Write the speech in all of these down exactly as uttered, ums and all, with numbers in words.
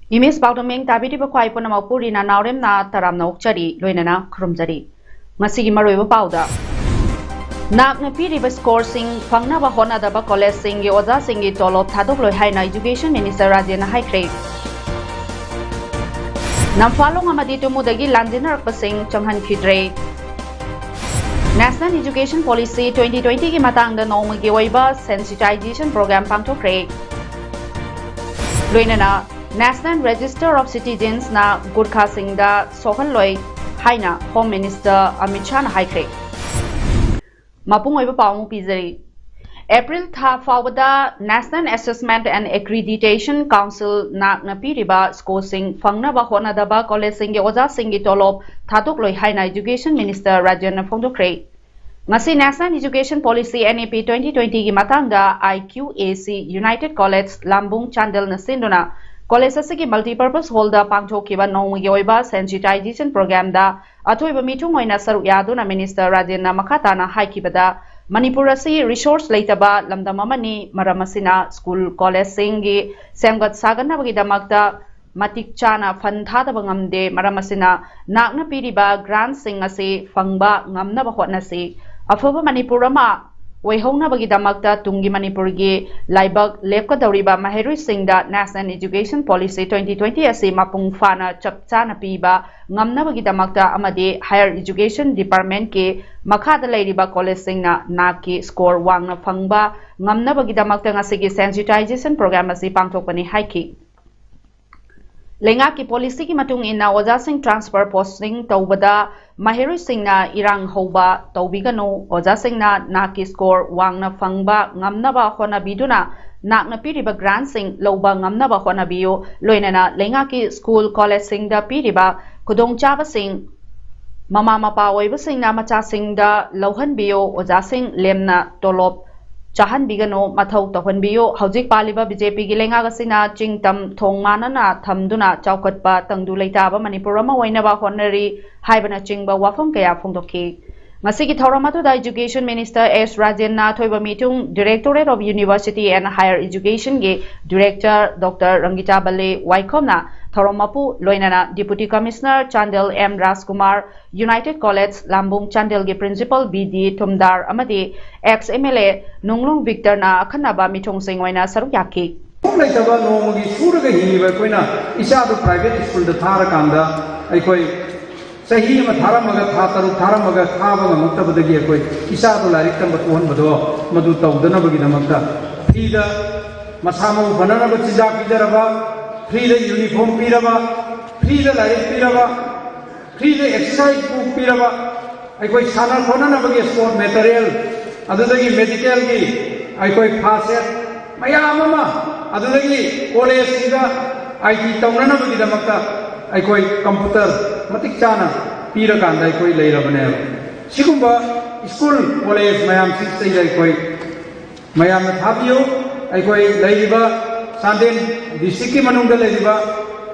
Image ꯄꯥꯎꯗꯝꯃꯦꯡ ꯇꯥꯕꯤꯔꯤꯕ ꯈ꯭ꯋꯥꯏ ꯄꯨꯝꯅꯃꯛꯄꯨ ꯔꯤꯅꯥ ꯅꯥꯎꯔꯦꯝꯅ ꯇꯔꯥꯝꯅ ꯑꯣꯛꯆꯔꯤ, ꯂꯣꯏꯅꯅ ꯈꯨꯔꯨꯝꯖꯔꯤ꯫ ꯉꯁꯤꯒꯤ ꯃꯔꯨꯑꯣꯏꯕ ꯄꯥꯎꯗ, ꯅꯥꯛꯅ ꯄꯤꯔꯤꯕ ꯁ꯭ꯀꯣꯔꯁꯤꯡ ꯐꯪꯅꯕ ꯍꯣꯠꯅꯗꯕ ꯀꯣꯂꯦꯖꯁꯤꯡꯒꯤ ꯑꯣꯖꯥꯁꯤꯡꯒꯤ ꯇꯣꯂꯣꯞ ꯊꯥꯗꯣꯛꯂꯣꯏ ꯍꯥꯏꯅ ꯏꯖꯨꯀꯦꯁꯟ ꯃꯤꯅꯤꯁꯇꯔ ꯔꯥꯖꯦꯟꯅ ꯍꯥꯏꯈ꯭ꯔꯦ꯫ ꯅꯝꯐꯥꯂꯣꯡ ꯑꯃꯗꯤ ꯇꯨꯃꯨꯗꯒꯤ ꯂꯥꯟꯖꯦꯟꯅꯔꯛꯄꯁꯤꯡ ꯆꯪꯍꯟꯈꯤꯗ꯭ꯔꯦ꯫ National Education Policy twenty twenty ꯒꯤ ꯃꯇꯥꯡꯗ ꯅꯣꯡꯃꯒꯤ ꯑꯣꯏꯕ sensitization program ꯄꯥꯡꯊꯣꯛꯈ꯭ꯔꯦ꯫ ꯂꯣꯏꯅꯅ National Register of Citizens ꯅ ꯒꯨꯔꯈꯥꯁꯤꯡꯗ ꯁꯣꯛꯍꯜꯂꯣꯏ ꯍꯥꯏꯅ ꯍꯣꯝ ꯃꯤꯅꯤꯁꯇꯔ ꯑꯃꯤꯠ ꯁꯥꯍꯅ ꯍꯥꯏꯈ꯭ꯔꯦ꯫ ꯃꯄꯨꯡ ꯑꯣꯏꯕ ꯄꯥꯎ ꯑꯃꯨꯛ ꯄꯤꯖꯔꯤ꯫ ꯑꯦꯄ꯭ꯔꯤꯜ ꯊꯥ ꯐꯥꯎꯕꯗ National Assessment and Accreditation Council ꯅꯥꯛꯅ ꯄꯤꯔꯤꯕ ꯁ꯭ꯀꯣꯔꯁꯤꯡ ꯐꯪꯅꯕ ꯍꯣꯠꯅꯗꯕ ꯀꯣꯂꯦꯖꯁꯤꯡꯒꯤ ꯑꯣꯖꯥꯁꯤꯡꯒꯤ ꯇꯣꯂꯣꯞ ꯊꯥꯗꯣꯛꯂꯣꯏ ꯍꯥꯏꯅ ꯏꯖꯨꯀꯦꯁꯟ ꯃꯤꯅꯤꯁꯇꯔ ꯔꯥꯖꯦꯟꯅ ꯐꯣꯡꯗꯣꯛꯈ꯭ꯔꯦ꯫ ꯉꯁꯤ National Education Policy N E P twenty twenty ꯒꯤ ꯃꯇꯥꯡꯗ I Q A C United College ꯂꯥꯝꯕꯨꯡ ꯆꯥꯟꯗꯦꯜꯅ ꯁꯤꯟꯗꯨꯅ ꯀꯣꯂꯦꯖ ꯑꯁꯤꯒꯤ multipurpose hall ꯗ ꯄꯥꯡꯊꯣꯛꯈꯤꯕ ꯅꯣꯡꯃꯒꯤ ꯑꯣꯏꯕ sensitization program ꯗ ꯑꯊꯣꯏꯕ ꯃꯤꯊꯨꯡ ꯑꯣꯏꯅ ꯁꯔꯨꯛ ꯌꯥꯗꯨꯅ ꯃꯤꯅꯤꯁꯇꯔ ꯔꯥꯖꯦꯟꯅ ꯃꯈꯥ ꯇꯥꯅ ꯍꯥꯏꯈꯤꯕꯗ, ꯃꯅꯤꯄꯨꯔ ꯑꯁꯤ resource ꯂꯩꯇꯕ ꯂꯝꯗꯝ ꯑꯃꯅꯤ, ꯃꯔꯝ ꯑꯁꯤꯅ ꯁ꯭ꯀꯨꯜ ꯀꯣꯂꯦꯖꯁꯤꯡꯒꯤ ꯁꯦꯝꯒꯠ ꯁꯥꯒꯠꯅꯕꯒꯤꯗꯃꯛꯇ ꯃꯇꯤꯛ ꯆꯥꯅ ꯐꯟ ꯊꯥꯗꯕ ꯉꯝꯗꯦ, ꯃꯔꯝ ꯑꯁꯤꯅ ꯅꯥꯛꯅ ꯄꯤꯔꯤꯕ grant ꯁꯤꯡ ꯑꯁꯤ ꯐꯪꯕ ꯉꯝꯅꯕ ꯍꯣꯠꯅꯁꯤ꯫ ꯑꯐꯕ ꯃꯅꯤꯄꯨꯔ ꯑꯃ ꯑꯣꯏꯍꯧꯅꯕꯒꯤꯗꯃꯛꯇ ꯇꯨꯡꯒꯤ ꯃꯅꯤꯄꯨꯔꯒꯤ ꯂꯥꯏꯕꯛ ꯂꯦꯞꯀꯗꯧꯔꯤꯕ ꯃꯍꯩꯔꯣꯏꯁꯤꯡꯗ National Education Policy twenty twenty ꯑꯁꯤ ꯃꯄꯨꯡ ꯐꯥꯅ ꯆꯞ ꯆꯥꯅ ꯄꯤꯕ ꯉꯝꯅꯕꯒꯤꯗꯃꯛꯇ ꯑꯃꯗꯤ Higher Education Department ꯀꯤ ꯃꯈꯥꯗ ꯂꯩꯔꯤꯕ ꯀꯣꯂꯦꯖꯁꯤꯡꯅ ꯅꯥꯛꯀꯤ score ꯋꯥꯡꯅ ꯐꯪꯕ ꯉꯝꯅꯕꯒꯤꯗꯃꯛꯇ ꯉꯁꯤꯒꯤ sensitization program ꯑꯁꯤ ꯄꯥꯡꯊꯣꯛꯄꯅꯤ ꯍꯥꯏꯈꯤ꯫ ꯂꯩꯉꯥꯛꯀꯤ policy ꯒꯤ ꯃꯇꯨꯡ ꯏꯟꯅ ꯑꯣꯖꯥꯁꯤꯡ transfer posting ꯇꯧꯕꯗ ꯃꯍꯩꯔꯣꯏꯁꯤꯡꯅ ꯏꯔꯥꯡ ꯍꯧꯕ ꯇꯧꯕꯤꯒꯅꯨ꯫ ꯑꯣꯖꯥꯁꯤꯡꯅ ꯅꯥꯛꯀꯤ score ꯋꯥꯡꯅ ꯐꯪꯕ ꯉꯝꯅꯕ ꯍꯣꯠꯅꯕꯤꯗꯨꯅ ꯅꯍꯥꯛꯅ ꯄꯤꯔꯤꯕ grantꯁꯤꯡ ꯂꯧꯕ ꯉꯝꯅꯕ ꯍꯣꯠꯅꯕꯤꯌꯨ꯫ ꯂꯣꯏꯅꯅ ꯂꯩꯉꯥꯛꯀꯤ school, collegeꯁꯤꯡꯗ ꯄꯤꯔꯤꯕ ꯈꯨꯗꯣꯡꯆꯥꯕꯁꯤꯡ ꯃꯃꯥ ꯃꯄꯥ ꯑꯣꯏꯕꯁꯤꯡꯅ ꯃꯆꯥꯁꯤꯡꯗ ꯂꯧꯍꯟꯕꯤꯌꯨ꯫ ꯑꯣꯖꯥꯁꯤꯡ ꯂꯦꯝꯅ ꯇꯣꯂꯣꯞ ꯆꯥꯍꯟꯕꯤꯒꯅꯨ, ꯃꯊꯧ ꯇꯧꯍꯟꯕꯤꯌꯨ꯫ ꯍꯧꯖꯤꯛ ꯄꯥꯜꯂꯤꯕ BJPꯒꯤ ꯂꯩꯉꯥꯛ ꯑꯁꯤꯅ ꯆꯤꯡ ꯇꯝ ꯊꯣꯡ ꯃꯥꯟꯅꯅ ꯊꯝꯗꯨꯅ ꯆꯥꯎꯈꯠꯄ ꯇꯪꯗꯨ ꯂꯩꯇꯥꯕ ꯃꯅꯤꯄꯨꯔ ꯑꯃ ꯑꯣꯏꯅꯕ ꯍꯣꯠꯅꯔꯤ ꯍꯥꯏꯕꯅꯆꯤꯡꯕ ꯋꯥꯐꯝ ꯀꯌꯥ ꯐꯣꯡꯗꯣꯛꯈꯤ꯫ ꯉꯁꯤꯒꯤ ꯊꯧꯔꯝ ꯑꯗꯨꯗ Education Minister S ꯔꯥꯖꯦꯟꯅ ꯑꯊꯣꯏꯕ ꯃꯤꯊꯨꯡ, Directorate of University and Higher Educationꯒꯤ Director Doctor ꯔꯪꯒꯤꯇꯥ ꯕꯜꯂꯦ ꯋꯥꯏꯈꯣꯝꯅ ꯊꯧꯔꯝ ꯃꯄꯨ, ꯂꯣꯏꯅꯅ Deputy Commissioner ꯆꯥꯟꯗꯦꯜ M ꯔꯥꯖꯀꯨꯃꯥꯔ, United College ꯂꯥꯝꯕꯨꯡ ꯆꯥꯟꯗꯦꯜꯒꯤ Principal ꯕꯤ ꯗꯤ ꯊꯨꯝꯗꯥꯔ ꯑꯃꯗꯤ ex MLA ꯅꯨꯡꯂꯨꯡ ꯕꯤꯛꯇꯔꯅ ꯑꯈꯟꯅꯕ ꯃꯤꯊꯨꯡꯁꯤꯡ ꯑꯣꯏꯅ ꯁꯔꯨꯛ ꯌꯥꯈꯤ꯫ ꯊꯕꯛ ꯂꯩꯇꯕ ꯅꯣꯡꯃꯒꯤ ꯁꯨꯔꯒ ꯍꯤꯡꯂꯤꯕ ꯑꯩꯈꯣꯏꯅ ꯏꯆꯥꯗꯨ private schoolꯗ ꯊꯥꯔꯀꯥꯟꯗ ꯑꯩꯈꯣꯏ ꯆꯍꯤ ꯑꯃ ꯊꯥꯔꯝꯃꯒ, ꯊꯥ ꯇꯔꯨꯛ ꯊꯥꯔꯝꯃꯒ ꯊꯥꯕ ꯉꯝꯃꯛꯇꯕꯗꯒꯤ ꯑꯩꯈꯣꯏ ꯏꯆꯥꯗꯨ ꯂꯥꯏꯔꯤꯛ ꯇꯝꯕ ꯇꯣꯛꯍꯟꯕꯗꯣ ꯃꯗꯨ ꯇꯧꯗꯅꯕꯒꯤꯗꯃꯛꯇ freeꯗ ꯃꯁꯥ ꯃꯎ ꯐꯅꯅꯕ ꯆꯤꯟꯖꯥꯛ ꯄꯤꯖꯔꯕ, freeꯗ uniform ꯄꯤꯔꯕ, freeꯗ ꯂꯥꯏꯔꯤꯛ ꯄꯤꯔꯕ, freeꯗ exercise book ꯄꯤꯔꯕ, ꯑꯩꯈꯣꯏ ꯁꯥꯟꯅ ꯈꯣꯠꯅꯅꯕꯒꯤ sport material, ꯑꯗꯨꯗꯒꯤ medicalꯒꯤ ꯑꯩꯈꯣꯏ first aid ꯃꯌꯥꯝ ꯑꯃ, ꯑꯗꯨꯗꯒꯤ collegeꯁꯤꯡꯗ IT ꯇꯧꯅꯅꯕꯒꯤꯗꯃꯛꯇ ꯑꯩꯈꯣꯏ computer ꯃꯇꯤꯛ ꯆꯥꯅ ꯄꯤꯔꯀꯥꯟꯗ ꯑꯩꯈꯣꯏ ꯂꯩꯔꯕꯅꯦꯕ꯫ ꯁꯤꯒꯨꯝꯕ school, college ꯃꯌꯥꯝꯁꯤꯗꯩꯗ ꯑꯩꯈꯣꯏ ꯃꯌꯥꯝꯅ ꯊꯥꯕꯤꯌꯨ꯫ ꯑꯩꯈꯣꯏ ꯂꯩꯔꯤꯕ ꯆꯥꯟꯗꯦꯜ districtꯀꯤ ꯃꯅꯨꯡꯗ ꯂꯩꯔꯤꯕ,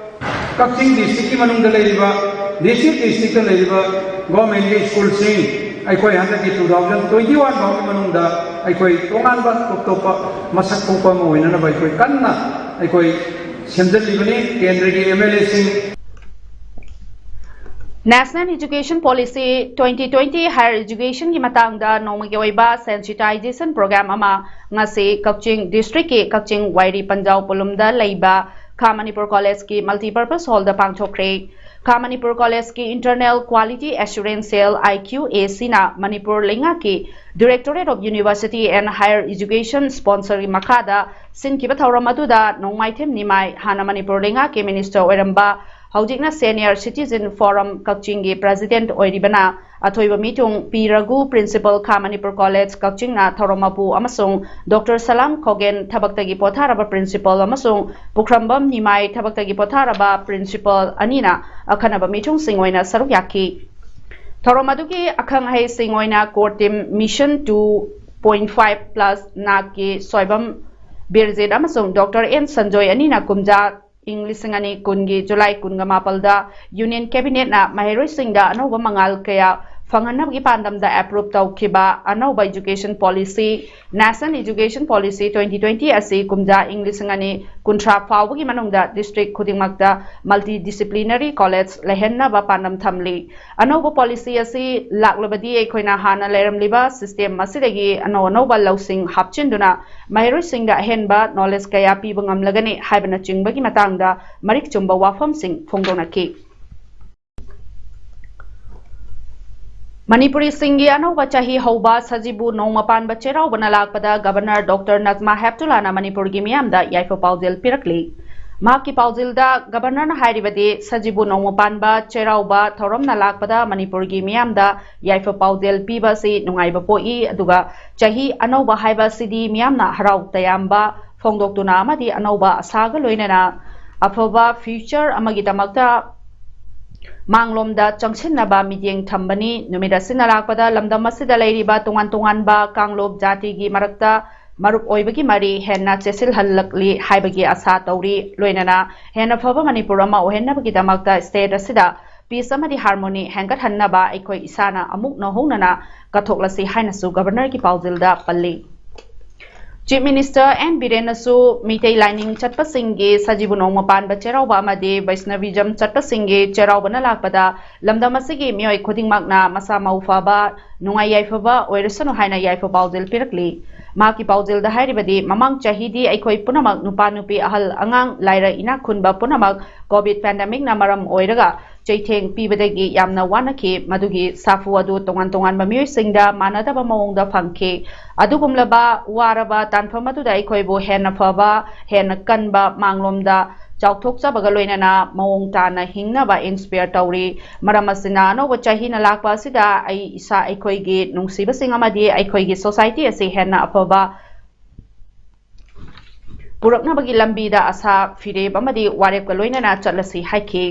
ꯀꯛꯆꯤꯡ districtꯀꯤ ꯃꯅꯨꯡꯗ ꯂꯩꯔꯤꯕ, district districtꯇ ꯂꯩꯔꯤꯕ governmentꯀꯤ schoolꯁꯤꯡ ꯑꯩꯈꯣꯏ ꯍꯟꯗꯛꯀꯤ two thousand twenty one ꯐꯥꯎꯒꯤ ꯃꯅꯨꯡꯗ ꯑꯩꯈꯣꯏ ꯇꯣꯉꯥꯟꯕ top topꯄ ꯃꯁꯛ ꯊꯣꯛꯄ ꯑꯃ ꯑꯣꯏꯅꯅꯕ ꯑꯩꯈꯣꯏ ꯀꯟꯅ ꯑꯩꯈꯣꯏ ꯁꯦꯝꯖꯤꯜꯂꯤꯕꯅꯤ꯫ ꯀꯦꯟꯗ꯭ꯔꯒꯤ MLAꯁꯤꯡ, National Education Policy twenty twenty Higher Educationꯒꯤ ꯃꯇꯥꯡꯗ ꯅꯣꯡꯃꯒꯤ ꯑꯣꯏꯕ sensitization program ꯑꯃ ꯉꯁꯤ ꯀꯛꯆꯤꯡ districtꯀꯤ ꯀꯛꯆꯤꯡ ꯋꯥꯏꯔꯤ ꯄꯟꯖꯥꯎ ꯄꯣꯂꯨꯝꯗ ꯂꯩꯕ ꯈꯥ ꯃꯅꯤꯄꯨꯔ collegeꯀꯤ multipurpose hallꯗ ꯄꯥꯡꯊꯣꯛꯈ꯭ꯔꯦ꯫ ꯈꯥ Manipur collegeꯀꯤ Internal Quality Assurance Cell, IQACꯅ Manipur ꯂꯩꯉꯥꯛꯀꯤ Directorate of University and Higher Education sponsorꯒꯤ ꯃꯈꯥꯗ ꯁꯤꯟꯈꯤꯕ ꯊꯧꯔꯝ ꯑꯗꯨꯗ ꯅꯣꯡꯃꯥꯏꯊꯦꯝ ꯅꯤꯃꯥꯏ, ꯍꯥꯟꯅ ꯃꯅꯤꯄꯨꯔ ꯂꯩꯉꯥꯛꯀꯤ minister ꯑꯣꯏꯔꯝꯕ, ꯍꯧꯖꯤꯛꯅ Senior Citizen Forum ꯀꯛꯆꯤꯡꯒꯤ president ꯑꯣꯏꯔꯤꯕꯅ ꯑꯊꯣꯏꯕ ꯃꯤꯊꯨꯡ ꯄꯤ ꯔꯘꯨ, Principal, ꯈꯥ ꯃꯅꯤꯄꯨꯔ College, ꯀꯛꯆꯤꯡꯅ ꯊꯧꯔꯝ ꯃꯄꯨ ꯑꯃꯁꯨꯡ Doctor ꯁꯂꯥꯝ ꯈꯣꯒꯦꯟ, ꯊꯕꯛꯇꯒꯤ ꯄꯣꯊꯥꯔꯕ Principal, ꯑꯃꯁꯨꯡ ꯄꯨꯈ꯭ꯔꯝꯕꯝ ꯅꯤꯃꯥꯏ, ꯊꯕꯛꯇꯒꯤ ꯄꯣꯊꯥꯔꯕ Principal, ꯑꯅꯤꯅ ꯑꯈꯟꯅꯕ ꯃꯤꯊꯨꯡꯁꯤꯡ ꯑꯣꯏꯅ ꯁꯔꯨꯛ ꯌꯥꯈꯤ꯫ ꯊꯧꯔꯝ ꯑꯗꯨꯒꯤ ꯑꯈꯪ ꯑꯍꯩꯁꯤꯡ ꯑꯣꯏꯅ Core Team Mission two point five plus ꯅꯥꯛꯀꯤ Soibam ꯕꯤꯔꯖꯤꯠ ꯑꯃꯁꯨꯡ Doctor ꯑꯦꯟ ꯁꯟꯖꯣꯏ ꯑꯅꯤꯅ ꯀꯨꯝꯖꯥ ꯏꯪ ꯂꯤꯁꯤꯡ ꯑꯅꯤ ꯀꯨꯟꯒꯤ ꯖꯨꯂꯥꯏ ꯀꯨꯟꯒ ꯃꯥꯄꯜꯗ Union Cabinetꯅ ꯃꯍꯩꯔꯣꯏꯁꯤꯡꯗ ꯑꯅꯧꯕ ꯃꯉꯥꯜ ꯀꯌꯥ ꯐꯪꯍꯟꯅꯕꯒꯤ ꯄꯥꯟꯗꯝꯗ approve ꯇꯧꯈꯤꯕ ꯑꯅꯧꯕ Education Policy, National Education Policy twenty twenty ꯑꯁꯤ ꯀꯨꯝꯖꯥ ꯏꯪ ꯂꯤꯁꯤꯡ ꯑꯅꯤ ꯀꯨꯟꯊ꯭ꯔꯥ ꯐꯥꯎꯕꯒꯤ ꯃꯅꯨꯡꯗ district ꯈꯨꯗꯤꯡꯃꯛꯇ multidisciplinary college ꯂꯩꯍꯟꯅꯕ ꯄꯥꯟꯗꯝ ꯊꯝꯂꯤ꯫ ꯑꯅꯧꯕ policy ꯑꯁꯤ ꯂꯥꯛꯂꯕꯗꯤ ꯑꯩꯈꯣꯏꯅ ꯍꯥꯟꯅ ꯂꯩꯔꯝꯂꯤꯕ system ꯑꯁꯤꯗꯒꯤ ꯑꯅꯧ ꯑꯅꯧꯕ ꯂꯧꯁꯤꯡ ꯍꯥꯞꯆꯤꯟꯗꯨꯅ ꯃꯍꯩꯔꯣꯏꯁꯤꯡꯗ ꯑꯍꯦꯟꯕ knowledge ꯀꯌꯥ ꯄꯤꯕ ꯉꯝꯂꯒꯅꯤ ꯍꯥꯏꯕꯅꯆꯤꯡꯕꯒꯤ ꯃꯇꯥꯡꯗ ꯃꯔꯤꯛ ꯆꯨꯝꯕ ꯋꯥꯐꯝꯁꯤꯡ ꯐꯣꯡꯗꯣꯛꯅꯈꯤ꯫ ꯃꯅꯤꯄꯨꯔꯤꯁꯤꯡꯒꯤ ꯑꯅꯧꯕ ꯆꯍꯤ ꯍꯧꯕ ꯁꯖꯤꯕꯨ ꯅꯣꯡꯃ ꯄꯥꯟꯕ ꯆꯩꯔꯥꯎꯕꯅ ꯂꯥꯛꯄꯗ Governor Doctor ꯅꯖꯃꯥ ꯍꯦꯞꯇꯨꯂꯥꯅ ꯃꯅꯤꯄꯨꯔꯒꯤ ꯃꯤꯌꯥꯝꯗ ꯌꯥꯏꯐ ꯄꯥꯎꯖꯦꯜ ꯄꯤꯔꯛꯂꯤ꯫ ꯃꯍꯥꯛꯀꯤ ꯄꯥꯎꯖꯦꯜꯗ Governorꯅ ꯍꯥꯏꯔꯤꯕꯗꯤ, ꯁꯖꯤꯕꯨ ꯅꯣꯡꯃ ꯄꯥꯟꯕ ꯆꯩꯔꯥꯎꯕ ꯊꯧꯔꯝꯅ ꯂꯥꯛꯄꯗ ꯃꯅꯤꯄꯨꯔꯒꯤ ꯃꯤꯌꯥꯝꯗ ꯌꯥꯏꯐ ꯄꯥꯎꯖꯦꯜ ꯄꯤꯕ ꯑꯁꯤ ꯅꯨꯡꯉꯥꯏꯕ ꯄꯣꯛꯏ, ꯑꯗꯨꯒ ꯆꯍꯤ ꯑꯅꯧꯕ ꯍꯥꯏꯕ ꯑꯁꯤꯗꯤ ꯃꯤꯌꯥꯝꯅ ꯍꯔꯥꯎ ꯇꯌꯥꯝꯕ ꯐꯣꯡꯗꯣꯛꯇꯨꯅ ꯑꯃꯗꯤ ꯑꯅꯧꯕ ꯑꯁꯥꯒ ꯂꯣꯏꯅꯅ ꯑꯐꯕ future ꯑꯃꯒꯤꯗꯃꯛꯇ ꯃꯥꯡꯂꯣꯝꯗ ꯆꯪꯁꯤꯟꯅꯕ ꯃꯤꯠꯌꯦꯡ ꯊꯝꯕꯅꯤ꯫ ꯅꯨꯃꯤꯠ ꯑꯁꯤꯅ ꯂꯥꯛꯄꯗ ꯂꯝꯗꯝ ꯑꯁꯤꯗ ꯂꯩꯔꯤꯕ ꯇꯣꯉꯥꯟ ꯇꯣꯉꯥꯟꯕ ꯀꯥꯡꯂꯨꯞ ꯖꯥꯇꯤꯒꯤ ꯃꯔꯛꯇ ꯃꯔꯨꯞ ꯑꯣꯏꯕꯒꯤ ꯃꯔꯤ ꯍꯦꯟꯅ ꯆꯦꯠꯁꯤꯜꯍꯜꯂꯛꯂꯤ ꯍꯥꯏꯕꯒꯤ ꯑꯁꯥ ꯇꯧꯔꯤ꯫ ꯂꯣꯏꯅꯅ ꯍꯦꯟꯅ ꯐꯕ ꯃꯅꯤꯄꯨꯔ ꯑꯃ ꯑꯣꯏꯍꯟꯅꯕꯒꯤꯗꯃꯛꯇ state ꯑꯁꯤꯗ peace ꯑꯃꯗꯤ harmony ꯍꯦꯟꯒꯠꯍꯟꯅꯕ ꯑꯩꯈꯣꯏ ꯏꯁꯥꯅ ꯑꯃꯨꯛ ꯅꯧꯍꯧꯅꯅ ꯀꯠꯊꯣꯛꯂꯁꯤ ꯍꯥꯏꯅꯁꯨ Governorꯒꯤ ꯄꯥꯎꯖꯦꯜꯗ ꯄꯜꯂꯤ꯫ Chief Minister ꯑꯦꯟ ꯕꯤꯔꯦꯟꯅꯁꯨ ꯃꯤꯇꯩ ꯂꯥꯏꯅꯤꯡ ꯆꯠꯄꯁꯤꯡꯒꯤ ꯁꯖꯤꯕꯨ ꯅꯣꯡꯃ ꯄꯥꯟꯕ ꯆꯩꯔꯥꯎꯕ ꯑꯃꯗꯤ Vaishnavism ꯆꯠꯄꯁꯤꯡꯒꯤ ꯆꯩꯔꯥꯎꯕꯅ ꯂꯥꯛꯄꯗ ꯂꯝꯗꯝ ꯑꯁꯤꯒꯤ ꯃꯤꯑꯣꯏ ꯈꯨꯗꯤꯡꯃꯛꯅ ꯃꯁꯥ ꯃꯎ ꯐꯕ, ꯅꯨꯡꯉꯥꯏ ꯌꯥꯏꯐꯕ ꯑꯣꯏꯔꯁꯅꯨ ꯍꯥꯏꯅ ꯌꯥꯏꯐ ꯄꯥꯎꯖꯦꯜ ꯄꯤꯔꯛꯂꯤ꯫ ꯃꯍꯥꯛꯀꯤ ꯄꯥꯎꯖꯦꯜꯗ ꯍꯥꯏꯔꯤꯕꯗꯤ, ꯃꯃꯥꯡ ꯆꯍꯤꯗꯤ ꯑꯩꯈꯣꯏ ꯄꯨꯝꯅꯃꯛ, ꯅꯨꯄꯥ ꯅꯨꯄꯤ, ꯑꯍꯜ ꯑꯉꯥꯡ, ꯂꯥꯏꯔ ꯏꯅꯥꯛ ꯈꯨꯟꯕ ꯄꯨꯝꯅꯃꯛ COVID pandemicꯅ ꯃꯔꯝ ꯑꯣꯏꯔꯒ ꯆꯩꯊꯦꯡ ꯄꯤꯕꯗꯒꯤ ꯌꯥꯝꯅ ꯋꯥꯅꯈꯤ꯫ ꯃꯗꯨꯒꯤ ꯁꯥꯐꯨ ꯑꯗꯨ ꯇꯣꯉꯥꯟ ꯇꯣꯉꯥꯟꯕ ꯃꯤꯑꯣꯏꯁꯤꯡꯗ ꯃꯥꯟꯅꯗꯕ ꯃꯑꯣꯡꯗ ꯐꯪꯈꯤ꯫ ꯑꯗꯨꯒꯨꯝꯂꯕ ꯋꯥꯔꯕ ꯇꯥꯟꯐꯝ ꯑꯗꯨꯗ ꯑꯩꯈꯣꯏꯕꯨ ꯍꯦꯟꯅ ꯐꯕ, ꯍꯦꯟꯅ ꯀꯟꯕ, ꯃꯥꯡꯂꯣꯝꯗ ꯆꯥꯎꯊꯣꯛꯆꯕꯒ ꯂꯣꯏꯅꯅ ꯃꯑꯣꯡ ꯇꯥꯅ ꯍꯤꯡꯅꯕ inspire ꯇꯧꯔꯤ꯫ ꯃꯔꯝ ꯑꯁꯤꯅ ꯑꯅꯧꯕ ꯆꯍꯤꯅ ꯂꯥꯛꯄ ꯑꯁꯤꯗ ꯑꯩ ꯏꯁꯥ, ꯑꯩꯈꯣꯏꯒꯤ ꯅꯨꯡꯁꯤꯕꯁꯤꯡ ꯑꯃꯗꯤ ꯑꯩꯈꯣꯏꯒꯤ society ꯑꯁꯤ ꯍꯦꯟꯅ ꯑꯐꯕ ꯄꯨꯔꯛꯅꯕꯒꯤ ꯂꯝꯕꯤꯗ ꯑꯁꯥ, ꯐꯤꯔꯦꯞ ꯑꯃꯗꯤ ꯋꯥꯔꯦꯞꯀ ꯂꯣꯏꯅꯅ ꯆꯠꯂꯁꯤ ꯍꯥꯏꯈꯤ꯫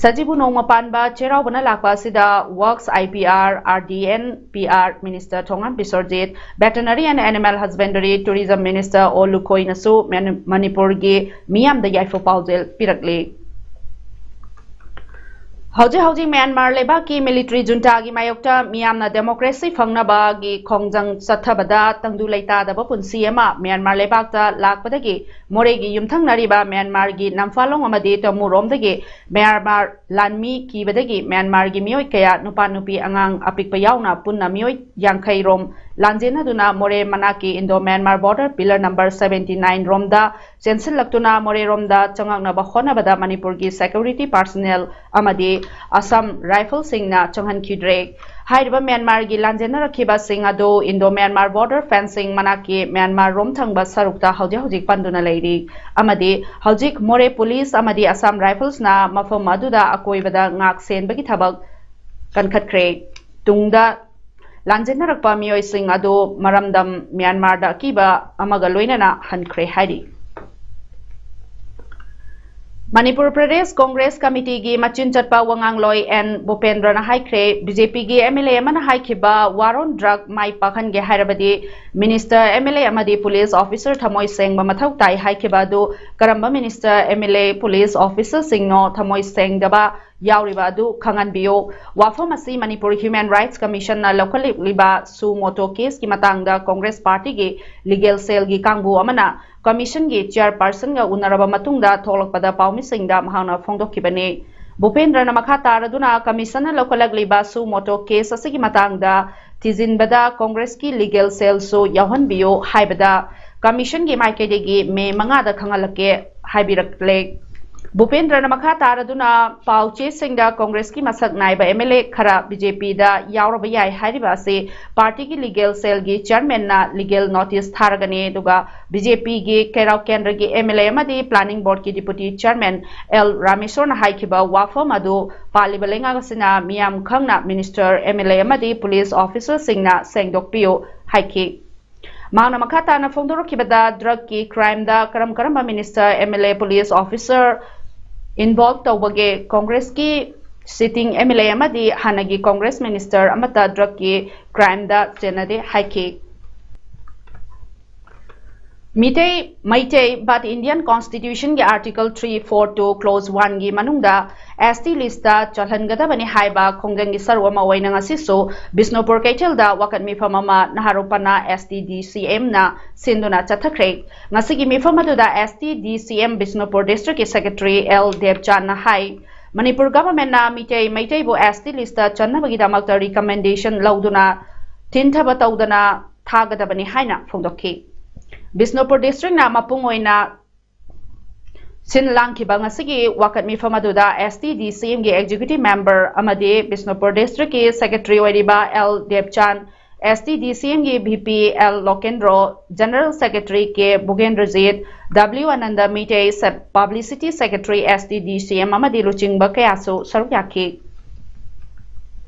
ꯁꯖꯤꯕꯨ ꯅꯣꯡꯃ ꯄꯥꯟꯕ ꯆꯩꯔꯥꯎꯕꯅ ꯂꯥꯛꯄ ꯑꯁꯤꯗ Works, I P R, R D N P R Minister Thongam ꯕꯤꯁ꯭ꯋꯔꯖꯤꯠ, Veterinary and Animal Husbandry, Tourism Minister ꯑꯣ ꯂꯨꯈꯣꯏꯅꯁꯨ ꯃꯅꯤ-, ꯃꯅꯤꯄꯨꯔꯒꯤ ꯃꯤꯌꯥꯝꯗ ꯌꯥꯏꯐ ꯄꯥꯎꯖꯦꯜ ꯄꯤꯔꯛꯂꯤ꯫ ꯍꯧꯖꯤꯛ ꯍꯧꯖꯤꯛ ꯃ꯭ꯌꯥꯟꯃꯥꯔ ꯂꯩꯕꯥꯛꯀꯤ military juntaꯒꯤ ꯃꯥꯌꯣꯛꯇ ꯃꯤꯌꯥꯝꯅ democracy ꯐꯪꯅꯕꯒꯤ ꯈꯣꯡꯖꯪ ꯆꯠꯊꯕꯗ ꯇꯪꯗꯨ ꯂꯩꯇꯥꯗꯕ ꯄꯨꯟꯁꯤ ꯑꯃ ꯃ꯭ꯌꯥꯟꯃꯥꯔ ꯂꯩꯕꯥꯛꯇ ꯂꯥꯛꯄꯗꯒꯤ ꯃꯣꯔꯦꯒꯤ ꯌꯨꯝꯊꯪꯅꯔꯤꯕ ꯃ꯭ꯌꯥꯟꯃꯥꯔꯒꯤ ꯅꯝꯐꯥꯂꯣꯡ ꯑꯃꯗꯤ ꯇꯃꯨꯔꯣꯝꯗꯒꯤ ꯃ꯭ꯌꯥꯟꯃꯥꯔ ꯂꯥꯟꯃꯤ ꯀꯤꯕꯗꯒꯤ ꯃ꯭ꯌꯥꯟꯃꯥꯔꯒꯤ ꯃꯤꯑꯣꯏ ꯀꯌꯥ, ꯅꯨꯄꯥ ꯅꯨꯄꯤ ꯑꯉꯥꯡ ꯑꯄꯤꯛꯄ ꯌꯥꯎꯅ ꯄꯨꯟꯅ ꯃꯤꯑꯣꯏ ꯌꯥꯡꯈꯩ ꯔꯣꯝ ꯂꯥꯟꯖꯦꯟꯅꯗꯨꯅ ꯃꯣꯔꯦ ꯃꯅꯥꯛꯀꯤ Indo Myanmar border pillar number seventy nine ꯔꯣꯝꯗ ꯆꯦꯟꯁꯤꯜꯂꯛꯇꯨꯅ ꯃꯣꯔꯦꯔꯣꯝꯗ ꯆꯪꯉꯛꯅꯕ ꯍꯣꯠꯅꯕꯗ ꯃꯅꯤꯄꯨꯔꯒꯤ security personnel ꯑꯃꯗꯤ Assam Riflesꯁꯤꯡꯅ ꯆꯪꯍꯟꯈꯤꯗ꯭ꯔꯦ꯫ ꯍꯥꯏꯔꯤꯕ ꯃ꯭ꯌꯥꯟꯃꯥꯔꯒꯤ ꯂꯥꯟꯖꯦꯟꯅꯔꯛꯈꯤꯕꯁꯤꯡ ꯑꯗꯨ Indo Myanmar border fencing ꯃꯅꯥꯛꯀꯤ ꯃ꯭ꯌꯥꯟꯃꯥꯔ ꯔꯣꯝ ꯊꯪꯕ ꯁꯔꯨꯛꯇ ꯍꯧꯖꯤꯛ ꯍꯧꯖꯤꯛ ꯄꯟꯗꯨꯅ ꯂꯩꯔꯤ ꯑꯃꯗꯤ ꯍꯧꯖꯤꯛ ꯃꯣꯔꯦ police ꯑꯃꯗꯤ Assam Riflesꯅ ꯃꯐꯝ ꯑꯗꯨꯗ ꯑꯀꯣꯏꯕꯗ ꯉꯥꯛ ꯁꯦꯟꯕꯒꯤ ꯊꯕꯛ ꯀꯟꯈꯠꯈ꯭ꯔꯦ꯫ ꯇꯨꯡꯗ ꯂꯥꯟꯖꯦꯟꯅꯔꯛꯄ ꯃꯤꯑꯣꯏꯁꯤꯡ ꯑꯗꯨ ꯃꯔꯝꯗꯝ ꯃ꯭ꯌꯥꯟꯃꯥꯔꯗ ꯑꯀꯤꯕ ꯑꯃꯒ ꯂꯣꯏꯅꯅ ꯍꯟꯈ꯭ꯔꯦ ꯍꯥꯏꯔꯤ꯫ ꯃꯅꯤꯄꯨꯔ ꯄ꯭ꯔꯗꯦꯁ ꯀꯣꯡꯒ꯭ꯔꯦꯁ ꯀꯃꯤꯇꯤꯒꯤ ꯃꯆꯤꯟ ꯆꯠꯄ ꯋꯥꯉꯥꯡꯂꯣꯏ ꯑꯦꯟ ꯚꯨꯄꯦꯟꯗ꯭ꯔꯅ ꯍꯥꯏꯈ꯭ꯔꯦ, BJPꯒꯤ MLA ꯑꯃꯅ ꯍꯥꯏꯈꯤꯕ war on drug ꯃꯥꯏ ꯄꯥꯛꯍꯟꯒꯦ ꯍꯥꯏꯔꯕꯗꯤ minister, MLA ꯑꯃꯗꯤ police officer ꯊꯃꯣꯏ ꯁꯦꯡꯕ ꯃꯊꯧ ꯇꯥꯏ ꯍꯥꯏꯈꯤꯕ ꯑꯗꯨ ꯀꯔꯝꯕ minister, MLA, police officerꯁꯤꯡꯅꯣ ꯊꯃꯣꯏ ꯁꯦꯡꯗꯕ ꯌꯥꯎꯔꯤꯕ ꯑꯗꯨ ꯈꯪꯍꯟꯕꯤꯌꯨ꯫ ꯋꯥꯐꯝ ꯑꯁꯤ Manipur Human Rights Commissionꯅ ꯂꯧꯈꯠꯂꯛꯂꯤꯕ suo motu caseꯀꯤ ꯃꯇꯥꯡꯗ ꯀꯣꯡꯒ꯭ꯔꯦꯁ ꯄꯥꯔꯇꯤꯒꯤ legal cellꯒꯤ ꯀꯥꯡꯕꯨ ꯑꯃꯅ commissionꯒꯤ chairpersonꯒ ꯎꯅꯔꯕ ꯃꯇꯨꯡꯗ ꯊꯣꯛꯂꯛꯄꯗ ꯄꯥꯎꯃꯤꯁꯤꯡꯗ ꯃꯍꯥꯛꯅ ꯐꯣꯡꯗꯣꯛꯈꯤꯕꯅꯤ꯫ ꯚꯨꯄꯦꯟꯗ꯭ꯔꯅ ꯃꯈꯥ ꯇꯥꯔꯗꯨꯅ commissionꯅ ꯂꯧꯈꯠꯂꯛꯂꯤꯕ suo motu case ꯑꯁꯤꯒꯤ ꯃꯇꯥꯡꯗ ꯊꯤꯖꯤꯟꯕꯗ ꯀꯣꯡꯒ꯭ꯔꯦꯁꯀꯤ legal cellꯁꯨ ꯌꯥꯎꯍꯟꯕꯤꯌꯨ ꯍꯥꯏꯕꯗ commissionꯒꯤ ꯃꯥꯏꯀꯩꯗꯒꯤ ꯃꯦ ꯃꯉꯥꯗ ꯈꯪꯍꯜꯂꯛꯀꯦ ꯍꯥꯏꯕꯤꯔꯛꯂꯦ꯫ ꯚꯨꯄꯦꯟꯗ꯭ꯔꯅ ꯃꯈꯥ ꯇꯥꯔꯗꯨꯅ ꯄꯥꯎ ꯆꯦꯁꯤꯡꯗ ꯀꯣꯡꯒ꯭ꯔꯦꯁꯀꯤ ꯃꯁꯛ ꯅꯥꯏꯕ MLA ꯈꯔ BJPꯗ ꯌꯥꯎꯔꯕ ꯌꯥꯏ ꯍꯥꯏꯔꯤꯕ ꯑꯁꯤ ꯄꯥꯔꯇꯤꯒꯤ ꯂꯤꯒꯦꯜ ꯁꯦꯜꯒꯤ ꯆꯤꯌꯔꯃꯦꯟꯅ ꯂꯤꯒꯦꯜ ꯅꯣꯇꯤꯁ ꯊꯥꯔꯒꯅꯤ꯫ ꯑꯗꯨꯒ BJPꯒꯤ ꯀꯩꯔꯥꯎ ꯀꯦꯟꯗ꯭ꯔꯒꯤ MLA ꯑꯃꯗꯤ planning boardꯀꯤ deputy chairman L ꯔꯥꯃꯦꯁꯣꯔꯅ ꯍꯥꯏꯈꯤꯕ ꯋꯥꯐꯝ ꯑꯗꯨ ꯄꯥꯜꯂꯤꯕ ꯂꯩꯉꯥꯛ ꯑꯁꯤꯅ ꯃꯤꯌꯥꯝ ꯈꯪꯅ minister, MLA ꯑꯃꯗꯤ police officerꯁꯤꯡꯅ ꯁꯦꯡꯗꯣꯛꯄꯤꯌꯨ ꯍꯥꯏꯈꯤ꯫ ꯃꯍꯥꯛꯅ ꯃꯈꯥ ꯇꯥꯅ ꯐꯣꯡꯗꯣꯔꯛꯈꯤꯕꯗ drugꯀꯤ crimeꯗ ꯀꯔꯝ ꯀꯔꯝꯕ minister, MLA, police officer involve ꯇꯧꯕꯒꯦ? ꯀꯣꯡꯒ꯭ꯔꯦꯁꯀꯤ sitting MLA ꯑꯃꯗꯤ ꯍꯥꯟꯅꯒꯤ ꯀꯣꯡꯒ꯭ꯔꯦꯁ minister ꯑꯃꯠꯇ drugꯀꯤ crimeꯗ ꯆꯦꯟꯅꯗꯦ ꯍꯥꯏꯈꯤ꯫ Meitei, Meitei but Indian Constitutionꯒꯤ Article three four two Clause oneꯒꯤ ꯃꯅꯨꯡꯗ ST listꯇ ꯆꯜꯍꯟꯒꯗꯕꯅꯤ ꯍꯥꯏꯕ ꯈꯣꯡꯖꯪꯒꯤ ꯁꯔꯨꯛ ꯑꯃ ꯑꯣꯏꯅ ꯉꯁꯤꯁꯨ ꯕꯤꯁꯅꯨꯄꯨꯔ ꯀꯩꯊꯦꯜꯗ ꯋꯥꯀꯠ ꯃꯤꯐꯝ ꯑꯃ ꯅꯍꯥꯔꯣꯄꯅ ST DCMꯅ ꯁꯤꯟꯗꯨꯅ ꯆꯠꯊꯈ꯭ꯔꯦ꯫ ꯉꯁꯤꯒꯤ ꯃꯤꯐꯝ ꯑꯗꯨꯗ ST DCM Bishnupur districtꯀꯤ secretary L ꯗꯦꯕꯆꯥꯟꯅ ꯍꯥꯏ, ꯃꯅꯤꯄꯨꯔ governmentꯅ ꯃꯤꯇꯩ, ꯃꯩꯇꯩꯕꯨ ST listꯇ ꯆꯟꯅꯕꯒꯤꯗꯃꯛꯇ recommendation ꯂꯧꯗꯨꯅ ꯊꯤꯟꯊꯕ ꯇꯧꯗꯅ ꯊꯥꯒꯗꯕꯅꯤ ꯍꯥꯏꯅ ꯐꯣꯡꯗꯣꯛꯈꯤ꯫ ꯕꯤꯁꯅꯨꯄꯨꯔ districtꯅ ꯃꯄꯨꯡ ꯑꯣꯏꯅ ꯁꯤꯟ ꯂꯥꯡꯈꯤꯕ ꯉꯁꯤꯒꯤ ꯋꯥꯀꯠ ꯃꯤꯐꯝ ꯑꯗꯨꯗ ST DCMꯒꯤ executive member ꯑꯃꯗꯤ ꯕꯤꯁꯅꯨꯄꯨꯔ districtꯀꯤ secretary ꯑꯣꯏꯔꯤꯕ L ꯗꯦꯕꯆꯥꯟ, ST DCMꯒꯤ VP L ꯂꯣꯀꯦꯟꯗ꯭ꯔꯣ, general secretary K ꯚꯨꯒꯦꯟꯗ꯭ꯔꯖꯤꯠ, W Anand Meitei, sub publicity secretary ST DCM ꯑꯃꯗꯤ ꯂꯨꯆꯤꯡꯕ ꯀꯌꯥꯁꯨ ꯁꯔꯨꯛ ꯌꯥꯈꯤ꯫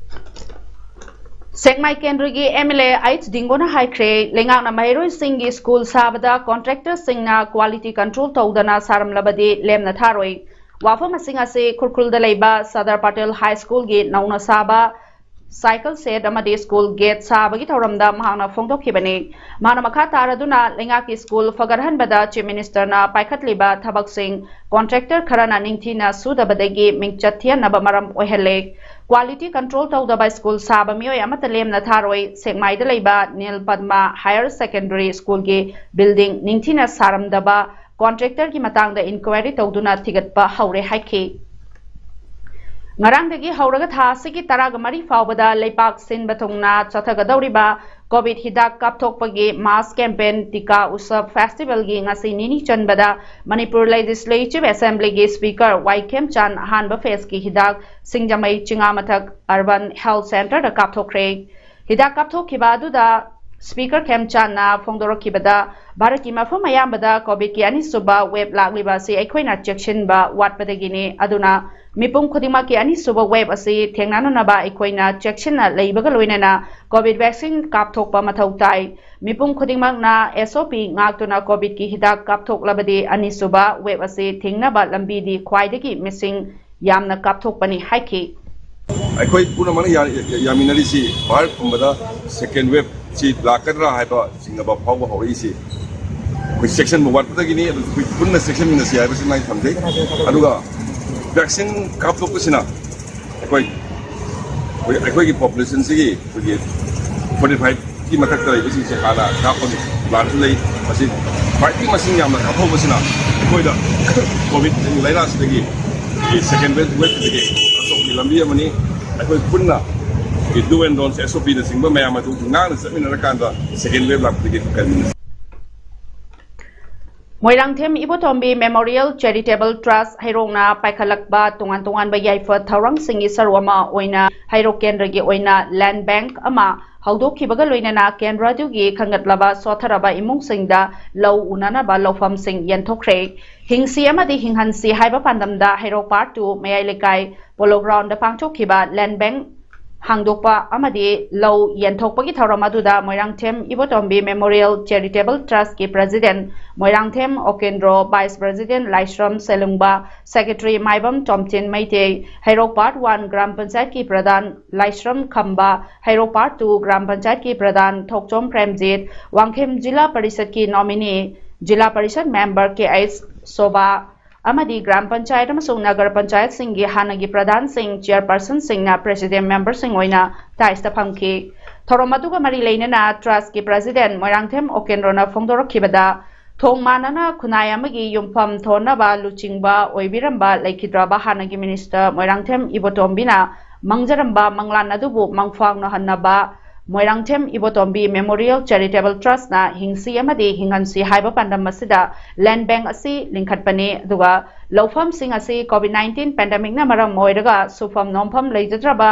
ꯁꯦꯛꯃꯥꯏ ꯀꯦꯟꯗ꯭ꯔꯒꯤ MLA H ꯗꯤꯡꯒꯣꯅ ꯍꯥꯏꯈ꯭ꯔꯦ, ꯂꯩꯉꯥꯛꯅ ꯃꯍꯩꯔꯣꯏꯁꯤꯡꯒꯤ school ꯁꯥꯕꯗ contractorꯁꯤꯡꯅ quality control ꯇꯧꯗꯅ ꯁꯥꯔꯝꯂꯕꯗꯤ ꯂꯦꯝꯅ ꯊꯥꯔꯣꯏ꯫ ꯋꯥꯐꯝ ꯑꯁꯤꯡ ꯑꯁꯤ ꯈꯨꯔꯈꯨꯜꯗ ꯂꯩꯕ ꯁꯔꯗꯥꯔ ꯄꯇꯦꯜ High Schoolꯒꯤ ꯅꯧꯅ ꯁꯥꯕ cycle shed ꯑꯃꯗꯤ school gate ꯁꯥꯕꯒꯤ ꯊꯧꯔꯝꯗ ꯃꯍꯥꯛꯅ ꯐꯣꯡꯗꯣꯛꯈꯤꯕꯅꯤ꯫ ꯃꯍꯥꯛꯅ ꯃꯈꯥ ꯇꯥꯔꯗꯨꯅ ꯂꯩꯉꯥꯛꯀꯤ school ꯐꯒꯠꯍꯟꯕꯗ Chief Ministerꯅ ꯄꯥꯏꯈꯠꯂꯤꯕ ꯊꯕꯛꯁꯤꯡ contractor ꯈꯔꯅ ꯅꯤꯡꯊꯤꯅ ꯁꯨꯗꯕꯗꯒꯤ ꯃꯤꯡꯆꯠ ꯊꯤꯍꯟꯅꯕ ꯃꯔꯝ ꯑꯣꯏꯍꯜꯂꯦ꯫ Quality control ꯇꯧꯗꯕ school ꯁꯥꯕ ꯃꯤꯑꯣꯏ ꯑꯃꯠꯇ ꯂꯦꯝꯅ ꯊꯥꯔꯣꯏ꯫ ꯁꯦꯛꯃꯥꯏꯗ ꯂꯩꯕ ꯅꯤꯜ ꯄꯗꯃ Higher Secondary Schoolꯒꯤ building ꯅꯤꯡꯊꯤꯅ ꯁꯥꯔꯝꯗꯕ contractorꯒꯤ ꯃꯇꯥꯡꯗ inquiry ꯇꯧꯗꯨꯅ ꯊꯤꯒꯠꯄ ꯍꯧꯔꯦ ꯍꯥꯏꯈꯤ꯫ ꯉꯔꯥꯡꯗꯒꯤ ꯍꯧꯔꯒ ꯊꯥ ꯑꯁꯤꯒꯤ ꯇꯔꯥꯒ ꯃꯔꯤ ꯐꯥꯎꯕꯗ ꯂꯩꯕꯥꯛ ꯁꯤꯟꯕ ꯊꯨꯡꯅ ꯆꯠꯊꯒꯗꯧꯔꯤꯕ ꯀꯣꯚꯤꯗ ꯍꯤꯗꯥꯛ ꯀꯥꯞꯊꯣꯛꯄꯒꯤ ꯃꯥꯁ ꯀꯦꯝꯄꯦꯟ ꯇꯤꯀꯥ ꯎꯁꯕ ꯐꯦꯁꯇꯤꯚꯦꯜꯒꯤ ꯉꯁꯤ ꯅꯤꯅꯤ ꯆꯟꯕꯗ ꯃꯅꯤꯄꯨꯔ ꯂꯦꯖꯤꯁꯂꯦꯇꯤꯚ ꯑꯦꯁꯦꯝꯕ꯭ꯂꯤꯒꯤ ꯁ꯭ꯄꯤꯀꯔ ꯋꯥꯏ ꯈꯦꯝꯆꯥꯟ ꯑꯍꯥꯟꯕ ꯐꯦꯖꯀꯤ ꯍꯤꯗꯥꯛ ꯁꯤꯡꯖꯃꯩ ꯆꯤꯉꯥꯃꯊꯛ ꯑꯔꯕꯟ ꯍꯦꯜꯊ ꯁꯦꯟꯇꯔꯗ ꯀꯥꯞꯊꯣꯛꯈ꯭ꯔꯦ꯫ ꯍꯤꯗꯥꯛ ꯀꯥꯞꯊꯣꯛꯈꯤꯕ ꯑꯗꯨꯗ ꯁ꯭ꯄꯤꯀꯔ ꯈꯦꯝꯆꯥꯟꯅ ꯐꯣꯡꯗꯣꯔꯛꯈꯤꯕꯗ, ꯚꯥꯔꯠꯀꯤ ꯃꯐꯝ ꯑꯌꯥꯝꯕꯗ ꯀꯣꯚꯤꯗꯀꯤ ꯑꯅꯤꯁꯨꯕ ꯋꯦꯕ ꯂꯥꯛꯂꯤꯕ ꯑꯁꯤ ꯑꯩꯈꯣꯏꯅ ꯆꯦꯛꯁꯤꯟꯕ ꯋꯥꯠꯄꯗꯒꯤꯅꯤ꯫ ꯑꯗꯨꯅ ꯃꯤꯄꯨꯝ ꯈꯨꯗꯤꯡꯃꯛꯀꯤ ꯑꯅꯤꯁꯨꯕ ꯋꯦꯕ ꯑꯁꯤ ꯊꯦꯡꯅꯅꯅꯕ ꯑꯩꯈꯣꯏꯅ ꯆꯦꯛꯁꯤꯟꯅ ꯂꯩꯕꯒ ꯂꯣꯏꯅꯅ ꯀꯣꯚꯤꯗ ꯚꯦꯛꯁꯤꯟ ꯀꯥꯞꯊꯣꯛꯄ ꯃꯊꯧ ꯇꯥꯏ꯫ ꯃꯤꯄꯨꯝ ꯈꯨꯗꯤꯡꯃꯛꯅ ꯑꯦꯁ ꯑꯣ ꯄꯤ ꯉꯥꯛꯇꯨꯅ ꯀꯣꯚꯤꯗꯀꯤ ꯍꯤꯗꯥꯛ ꯀꯥꯞꯊꯣꯛꯂꯕꯗꯤ ꯑꯅꯤꯁꯨꯕ ꯋꯦꯕ ꯑꯁꯤ ꯊꯤꯡꯅꯕ ꯂꯝꯕꯤꯗꯤ ꯈ꯭ꯋꯥꯏꯗꯒꯤ ꯃꯤꯁꯤꯡ ꯌꯥꯝꯅ ꯀꯥꯞꯊꯣꯛꯄꯅꯤ ꯍꯥꯏꯈꯤ꯫ ꯑꯩꯈꯣꯏ ꯄꯨꯝꯅꯃꯛꯅ ꯌꯥ- ꯌꯥꯃꯤꯟꯅꯔꯤꯁꯤ ꯚꯥꯔꯠ ꯄꯨꯝꯕꯗ ꯁꯦꯀꯦꯟ ꯋꯦꯕꯁꯤ ꯂꯥꯛꯀꯗ꯭ꯔꯥ ꯍꯥꯏꯕ ꯆꯤꯡꯅꯕ ꯐꯥꯎꯕ ꯍꯧꯔꯛꯏꯁꯤ ꯑꯩꯈꯣꯏ ꯆꯦꯛꯁꯤꯟꯕ ꯋꯥꯠꯄꯗꯒꯤꯅꯤ꯫ ꯑꯗꯨ ꯑꯩꯈꯣꯏ ꯄꯨꯟꯅ ꯆꯦꯛꯁꯤꯟꯃꯤꯟꯅꯁꯤ ꯍꯥꯏꯕꯁꯤ ꯑꯩ ꯊꯝꯖꯩ꯫ ꯑꯗꯨꯒ ꯚꯦꯛꯁꯤꯟ ꯀꯥꯞꯊꯣꯛꯄꯁꯤꯅ ꯑꯩꯈꯣꯏ ꯑꯩꯈꯣꯏ- ꯑꯩꯈꯣꯏꯒꯤ ꯄꯣꯄꯨꯂꯦꯁꯟꯁꯤꯒꯤ ꯑꯩꯈꯣꯏꯒꯤ ꯐꯣꯔꯇꯤ ꯐꯥꯏꯚꯀꯤ ꯃꯊꯛꯇ ꯂꯩꯕꯁꯤꯡꯁꯦ ꯍꯥꯟꯅ ꯀꯥꯞꯄꯒꯤ ꯄ꯭ꯂꯥꯟꯁꯨ ꯂꯩ꯫ ꯃꯁꯤ ꯈ꯭ꯋꯥꯏꯗꯒꯤ ꯃꯁꯤꯡ ꯌꯥꯝꯅ ꯀꯥꯞꯍꯧꯕꯁꯤꯅ ꯑꯩꯈꯣꯏꯗ ꯀꯣꯚꯤꯗ ꯂꯥꯏꯅꯥꯁꯤꯗꯒꯤ ꯁꯦꯀꯦꯟ ꯋꯦꯕ ꯋꯦꯕꯁꯤꯗꯒꯤ ꯀꯥꯞꯊꯣꯛꯄꯒꯤ ꯂꯝꯕꯤ ꯑꯃꯅꯤ꯫ ꯑꯩꯈꯣꯏ ꯄꯨꯟꯅ ꯗꯨ ꯑꯦꯟ ꯗꯣꯟꯁ ꯑꯦꯁ ꯑꯣ ꯄꯤꯅꯆꯤꯡꯕ ꯃꯌꯥꯝ ꯑꯗꯨ ꯉꯥꯛꯅ ꯆꯠꯃꯤꯟꯅꯔꯀꯥꯟꯗ ꯁꯦꯀꯦꯟ ꯋꯦꯕ ꯂꯥꯛꯄꯗꯒꯤ ꯀꯟꯕꯤꯅꯁꯤ꯫ ꯃꯣꯏꯔꯥꯡꯊꯦꯝ ꯏꯕꯣꯇꯣꯝꯕꯤ ꯃꯦꯃꯣꯔꯤꯌꯦꯜ ꯆꯦꯔꯤꯇꯦꯕꯜ ꯇ꯭ꯔꯁ ꯍꯩꯔꯣꯛꯅ ꯄꯥꯏꯈꯠꯂꯛꯄ ꯇꯣꯉꯥꯟ ꯇꯣꯉꯥꯟꯕ ꯌꯥꯏꯐ ꯊꯧꯔꯝꯁꯤꯡꯒꯤ ꯁꯔꯨꯛ ꯑꯃ ꯑꯣꯏꯅ ꯍꯩꯔꯣꯛ ꯀꯦꯟꯗ꯭ꯔꯒꯤ ꯑꯣꯏꯅ ꯂꯦꯟ ꯕꯦꯡꯛ ꯑꯃ ꯍꯧꯗꯣꯛꯈꯤꯕꯒ ꯂꯣꯏꯅꯅ ꯀꯦꯟꯗ꯭ꯔ ꯑꯗꯨꯒꯤ ꯈꯟꯒꯠꯂꯕ ꯁꯣꯠꯊꯔꯕ ꯏꯃꯨꯡꯁꯤꯡꯗ ꯂꯧ ꯎꯅꯅꯕ ꯂꯧꯐꯝꯁꯤꯡ ꯌꯦꯟꯊꯣꯛꯈ꯭ꯔꯦ꯫ ꯍꯤꯡꯁꯤ ꯑꯃꯗꯤ ꯍꯤꯡꯍꯟꯁꯤ ꯍꯥꯏꯕ ꯄꯥꯟꯗꯝꯗ ꯍꯩꯔꯣꯛ ꯄꯥꯔꯠ ꯇꯨ ꯃꯌꯥꯏ ꯂꯩꯀꯥꯏ ꯄꯣꯂꯣ ꯒ꯭ꯔꯥꯎꯟꯗ ꯄꯥꯡꯊꯣꯛꯈꯤꯕ ꯂꯦꯟ ꯕꯦꯡꯛ ꯍꯥꯡꯗꯣꯛꯄ ꯑꯃꯗꯤ ꯂꯧ ꯌꯦꯟꯊꯣꯛꯄꯒꯤ ꯊꯧꯔꯝ ꯑꯗꯨꯗ ꯃꯣꯏꯔꯥꯡꯊꯦꯝ ꯏꯕꯣꯇꯣꯝꯕꯤ ꯃꯦꯃꯣꯔꯤꯌꯦꯜ ꯆꯦꯔꯤꯇꯦꯕꯜ ꯇ꯭ꯔꯁꯀꯤ president Moirangthem Okendro, vice president Laishram Selungba, secretary Maibam Tomthin Meitei, Heirok part one gram ꯄꯟꯆꯥꯌꯠꯀꯤ ꯄ꯭ꯔꯙꯥꯟ ꯂꯥꯏꯁ꯭ꯔꯝ ꯈꯝꯕ, ꯍꯩꯔꯣꯛ ꯄꯥꯔꯠ ꯇꯨ ꯒ꯭ꯔꯥꯝ ꯄꯟꯆꯥꯌꯠꯀꯤ ꯄ꯭ꯔꯙꯥꯟ ꯊꯣꯛꯆꯣꯝ ꯄ꯭ꯔꯦꯝꯖꯤꯠ, ꯋꯥꯡꯈꯦꯝ ꯖꯤꯂꯥ ꯄꯔꯤꯁꯗꯀꯤ ꯅꯣꯃꯤꯅꯤ, ꯖꯤꯂꯥ ꯄꯔꯤꯁꯗ ꯃꯦꯝꯕꯔ ꯀꯦ ꯑꯩꯆ ꯁꯣꯚꯥ, ꯑꯃꯗꯤ ꯒ꯭ꯔꯥꯝ ꯄꯟꯆꯥꯌꯠ ꯑꯃꯁꯨꯡ ꯅꯒꯔ ꯄꯟꯆꯥꯌꯠꯁꯤꯡꯒꯤ ꯍꯥꯟꯅꯒꯤ ꯄ꯭ꯔꯙꯥꯟꯁꯤꯡ, ꯆꯤꯌꯔꯄꯔꯁꯟꯁꯤꯡꯅ ꯄ꯭ꯔꯦꯁꯤꯗꯦꯟꯠ ꯃꯦꯝꯕꯔꯁꯤꯡ ꯑꯣꯏꯅ ꯇꯥꯏꯁꯇ ꯐꯝꯈꯤ꯫ ꯊꯧꯔꯝ ꯑꯗꯨꯒ ꯃꯔꯤ ꯂꯩꯅꯅ ꯇ꯭ꯔꯁꯀꯤ ꯄ꯭ꯔꯦꯁꯤꯗꯦꯟꯠ ꯃꯣꯏꯔꯥꯡꯊꯦꯝ ꯑꯣꯀꯦꯟꯗ꯭ꯔꯣꯅ ꯐꯣꯡꯗꯣꯔꯛꯈꯤꯕꯗ, ꯊꯣꯡ ꯃꯥꯟꯅꯅ ꯈꯨꯟꯅꯥꯏ ꯑꯃꯒꯤ ꯌꯨꯝꯐꯝ ꯊꯣꯟꯅꯕ ꯂꯨꯆꯤꯡꯕ ꯑꯣꯏꯕꯤꯔꯝꯕ ꯂꯩꯈꯤꯗ꯭ꯔꯕ ꯍꯥꯟꯅꯒꯤ ꯃꯤꯅꯤꯁꯇꯔ ꯃꯣꯏꯔꯥꯡꯊꯦꯝ ꯏꯕꯣꯇꯣꯝꯕꯤꯅ ꯃꯪꯖꯔꯝꯕ ꯃꯪꯂꯥꯟ ꯑꯗꯨꯕꯨ ꯃꯪꯐꯥꯎꯅꯍꯟꯅꯕ ꯃꯣꯏꯔꯥꯡꯊꯦꯝ ꯏꯕꯣꯇꯣꯝꯕꯤ ꯃꯦꯃꯣꯔꯤꯌꯦꯜ ꯆꯦꯔꯤꯇꯦꯕꯜ ꯇ꯭ꯔꯁꯅ ꯍꯤꯡꯁꯤ ꯑꯃꯗꯤ ꯍꯤꯡꯍꯟꯁꯤ ꯍꯥꯏꯕ ꯄꯥꯟꯗꯝ ꯑꯁꯤꯗ ꯂꯦꯟ ꯕꯦꯡ ꯑꯁꯤ ꯂꯤꯡꯈꯠꯄꯅꯤ꯫ ꯑꯗꯨꯒ ꯂꯧꯐꯝꯁꯤꯡ ꯑꯁꯤ ꯀꯣꯚꯤꯗ ꯅꯥꯏꯟꯇꯤꯟ ꯄꯦꯟꯗꯦꯃꯤꯛꯅ ꯃꯔꯝ ꯑꯣꯏꯔꯒ ꯁꯨꯐꯝ ꯅꯣꯝꯐꯝ ꯂꯩꯖꯗ꯭ꯔꯕ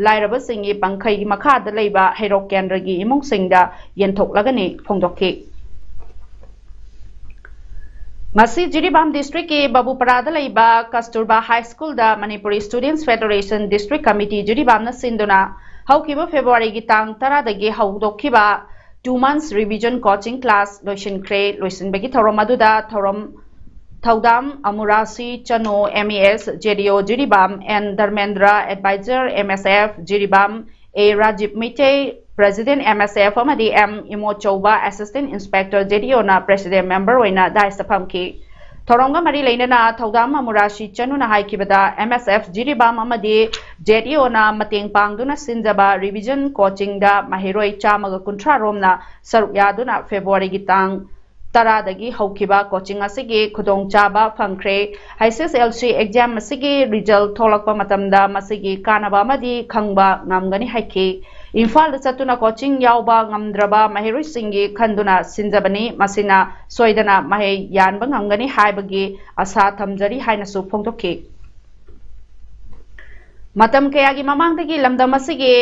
ꯂꯥꯏꯔꯕꯁꯤꯡꯒꯤ ꯄꯪꯈꯩꯒꯤ ꯃꯈꯥꯗ ꯂꯩꯕ ꯍꯩꯔꯣꯛ ꯀꯦꯟꯗ꯭ꯔꯒꯤ ꯏꯃꯨꯡꯁꯤꯡꯗ ꯌꯦꯟꯊꯣꯛꯂꯒꯅꯤ ꯐꯣꯡꯗꯣꯛꯈꯤ꯫ ꯉꯁꯤ ꯖꯤꯔꯤꯕꯥꯝ ꯗꯤꯁꯇ꯭ꯔꯤꯛꯀꯤ ꯕꯕꯨꯄꯔꯥꯗ ꯂꯩꯕ ꯀꯁꯇꯨꯔꯕꯥ ꯍꯥꯏ ꯁ꯭ꯀꯨꯜꯗ ꯃꯅꯤꯄꯨꯔꯤ ꯁ꯭ꯇꯨꯗꯦꯟꯠꯁ ꯐꯦꯗꯔꯦꯁꯟ ꯗꯤꯁꯇ꯭ꯔꯤꯛ ꯀꯃꯤꯇꯤ ꯖꯤꯔꯤꯕꯥꯝꯅ ꯁꯤꯟꯗꯨꯅ ꯍꯧꯈꯤꯕ ꯐꯦꯕ꯭ꯔꯨꯋꯥꯔꯤꯒꯤ ꯇꯥꯡ ꯇꯔꯥꯗꯒꯤ ꯍꯧꯗꯣꯛꯈꯤꯕ two months revision coaching class ꯂꯣꯏꯁꯤꯟꯈ꯭ꯔꯦ꯫ ꯂꯣꯏꯁꯤꯟꯕꯒꯤ ꯊꯧꯔꯝ ꯑꯗꯨꯗ ꯊꯧꯔꯝ ꯊꯧꯗꯥꯝ ꯑꯃꯨꯔꯥꯁꯤ ꯆꯅꯨ, M E S, J D O Jiribam, N Dharmendra, advisor, M S F Jiribam, A Rajiv Meitei, president, M S F, ꯑꯃꯗꯤ M ꯏꯃꯣꯆꯧꯕ, assistant inspector, J D O ꯅ president member ꯑꯣꯏꯅ dais ꯇ ꯐꯝꯈꯤ꯫ ꯊꯧꯔꯝꯒ ꯃꯔꯤ ꯂꯩꯅꯅ ꯊꯧꯗꯥꯝ ꯑꯃꯨꯔꯥꯁꯤ ꯆꯅꯨꯅ ꯍꯥꯏꯈꯤꯕꯗ, M S F ꯖꯤꯔꯤꯕꯥꯝ ꯑꯃꯗꯤ J D O ꯅ ꯃꯇꯦꯡ ꯄꯥꯡꯗꯨꯅ ꯁꯤꯟꯖꯕ revision coaching ꯗ ꯃꯍꯩꯔꯣꯏ ꯆꯥꯝꯃꯒ ꯀꯨꯟꯊ꯭ꯔꯥ ꯔꯣꯝꯅ ꯁꯔꯨꯛ ꯌꯥꯗꯨꯅ ꯐꯦꯕ꯭ꯔꯨꯋꯥꯔꯤꯒꯤ ꯇꯥꯡ ꯇꯔꯥꯗꯒꯤ ꯍꯧꯈꯤꯕ coaching ꯑꯁꯤꯒꯤ ꯈꯨꯗꯣꯡꯆꯥꯕ ꯐꯪꯈ꯭ꯔꯦ꯫ H S S L C exam ꯑꯁꯤꯒꯤ result ꯊꯣꯛꯂꯛꯄ ꯃꯇꯝꯗ ꯃꯁꯤꯒꯤ ꯀꯥꯟꯅꯕ ꯑꯃꯗꯤ ꯈꯪꯕ ꯉꯝꯒꯅꯤ ꯍꯥꯏꯈꯤ꯫ ꯏꯝꯐꯥꯜꯗ ꯆꯠꯇꯨꯅ coaching ꯌꯥꯎꯕ ꯉꯝꯗ꯭ꯔꯕ ꯃꯍꯩꯔꯣꯏꯁꯤꯡꯒꯤ ꯈꯟꯗꯨꯅ ꯁꯤꯟꯖꯕꯅꯤ꯫ ꯃꯁꯤꯅ ꯁꯣꯏꯗꯅ ꯃꯍꯩ ꯌꯥꯟꯕ ꯉꯝꯒꯅꯤ ꯍꯥꯏꯕꯒꯤ ꯑꯁꯥ ꯊꯝꯖꯔꯤ ꯍꯥꯏꯅꯁꯨ ꯐꯣꯡꯗꯣꯛꯈꯤ꯫ ꯃꯇꯝ ꯀꯌꯥꯒꯤ ꯃꯃꯥꯡꯗꯒꯤ ꯂꯝꯗꯝ ꯑꯁꯤꯒꯤ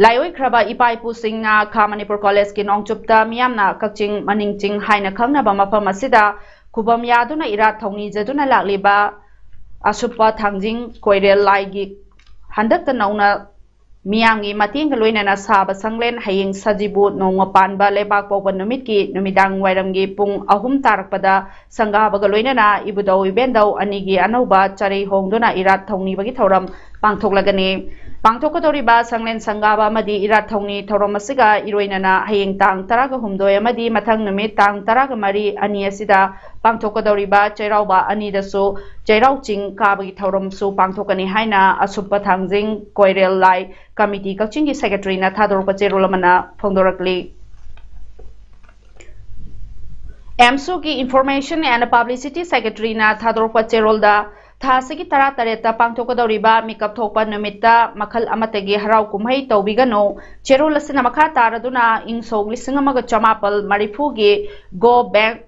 ꯂꯥꯏꯑꯣꯏꯈ꯭ꯔꯕ ꯏꯄꯥ ꯏꯄꯨꯁꯤꯡꯅ ꯈꯥ ꯃꯅꯤꯄꯨꯔ ꯀꯣꯂꯦꯖꯀꯤ ꯅꯣꯡꯆꯨꯞꯇ ꯃꯤꯌꯥꯝꯅ ꯀꯛꯆꯤꯡ ꯃꯅꯤꯡ ꯆꯤꯡ ꯍꯥꯏꯅ ꯈꯪꯅꯕ ꯃꯐꯝ ꯑꯁꯤꯗ ꯈꯨꯕꯝ ꯌꯥꯗꯨꯅ ꯏꯔꯥꯠ ꯊꯧꯅꯤꯖꯗꯨꯅ ꯂꯥꯛꯂꯤꯕ ꯑꯁꯨꯞꯄ ꯊꯥꯡꯖꯤꯡ ꯀꯣꯏꯔꯦꯜ ꯂꯥꯏꯒꯤ ꯍꯟꯗꯛꯇ ꯅꯧꯅ ꯃꯤꯌꯥꯝꯒꯤ ꯃꯇꯦꯡꯒ ꯂꯣꯏꯅꯅ ꯁꯥꯕ ꯁꯪꯂꯦꯟ ꯍꯌꯦꯡ ꯁꯖꯤꯕꯨ ꯅꯣꯡꯃ ꯄꯥꯟꯕ ꯂꯩꯕꯥꯛ ꯄꯣꯛꯄ ꯅꯨꯃꯤꯠꯀꯤ ꯅꯨꯃꯤꯗꯥꯡ ꯋꯥꯏꯔꯝꯒꯤ ꯄꯨꯡ ꯑꯍꯨꯝ ꯇꯥꯔꯛꯄꯗ ꯁꯪꯒꯥꯕꯒ ꯂꯣꯏꯅꯅ ꯏꯕꯨꯙꯧ ꯏꯕꯦꯟꯙꯧ ꯑꯅꯤꯒꯤ ꯑꯅꯧꯕ ꯆꯔꯩ ꯍꯣꯡꯗꯨꯅ ꯏꯔꯥꯠ ꯊꯧꯅꯤꯕꯒꯤ ꯊꯧꯔꯝ ꯄꯥꯡꯊꯣꯛꯂꯒꯅꯤ꯫ ꯄꯥꯡꯊꯣꯛꯀꯗꯧꯔꯤꯕ ꯁꯪꯂꯦꯟ ꯁꯪꯒꯥꯕ ꯑꯃꯗꯤ ꯏꯔꯥꯠ ꯊꯧꯅꯤ ꯊꯧꯔꯝ ꯑꯁꯤꯒ ꯏꯔꯣꯏꯅꯅ ꯍꯌꯦꯡ ꯇꯥꯡ ꯇꯔꯥꯒ ꯍꯨꯝꯗꯣꯏ ꯑꯃꯗꯤ ꯃꯊꯪ ꯅꯨꯃꯤꯠ ꯇꯥꯡ ꯇꯔꯥꯒ ꯃꯔꯤ ꯑꯅꯤ ꯑꯁꯤꯗ ꯄꯥꯡꯊꯣꯛꯀꯗꯧꯔꯤꯕ ꯆꯩꯔꯥꯎꯕ ꯑꯅꯤꯗꯁꯨ ꯆꯩꯔꯥꯎ ꯆꯤꯡ ꯀꯥꯕꯒꯤ ꯊꯧꯔꯝꯁꯨ ꯄꯥꯡꯊꯣꯛꯀꯅꯤ ꯍꯥꯏꯅ ꯑꯁꯨꯞꯄ ꯊꯥꯡꯖꯤꯡ ꯀꯣꯏꯔꯦꯜ ꯂꯥꯏ ꯀꯃꯤꯇꯤ ꯀꯛꯆꯤꯡꯒꯤ ꯁꯦꯀ꯭ꯔꯦꯇꯔꯤꯅ ꯊꯥꯗꯣꯔꯛꯄ ꯆꯦꯔꯣꯜ ꯑꯃꯅ ꯐꯣꯡꯗꯣꯔꯛꯂꯤ꯫ ꯑꯦꯝꯁꯨꯒꯤ Information and Publicity Secretaryꯅ ꯊꯥꯗꯣꯔꯛꯄ ꯆꯦꯔꯣꯜꯗ, ꯊꯥ ꯑꯁꯤꯒꯤ ꯇꯔꯥꯇꯔꯦꯠꯇ ꯄꯥꯡꯊꯣꯛꯀꯗꯧꯔꯤꯕ ꯃꯤꯀꯞ ꯊꯣꯛꯄ ꯅꯨꯃꯤꯠꯇ ꯃꯈꯜ ꯑꯃꯠꯇꯒꯤ ꯍꯔꯥꯎ ꯀꯨꯝꯍꯩ ꯇꯧꯕꯤꯒꯅꯨ꯫ ꯆꯦꯔꯣꯜ ꯑꯁꯤꯅ ꯃꯈꯥ ꯇꯥꯔꯗꯨꯅ ꯏꯪ ꯁꯣꯛ ꯂꯤꯁꯤꯡ ꯑꯃꯒ ꯆꯃꯥꯄꯜ ꯃꯔꯤꯐꯨꯒꯤ Go Back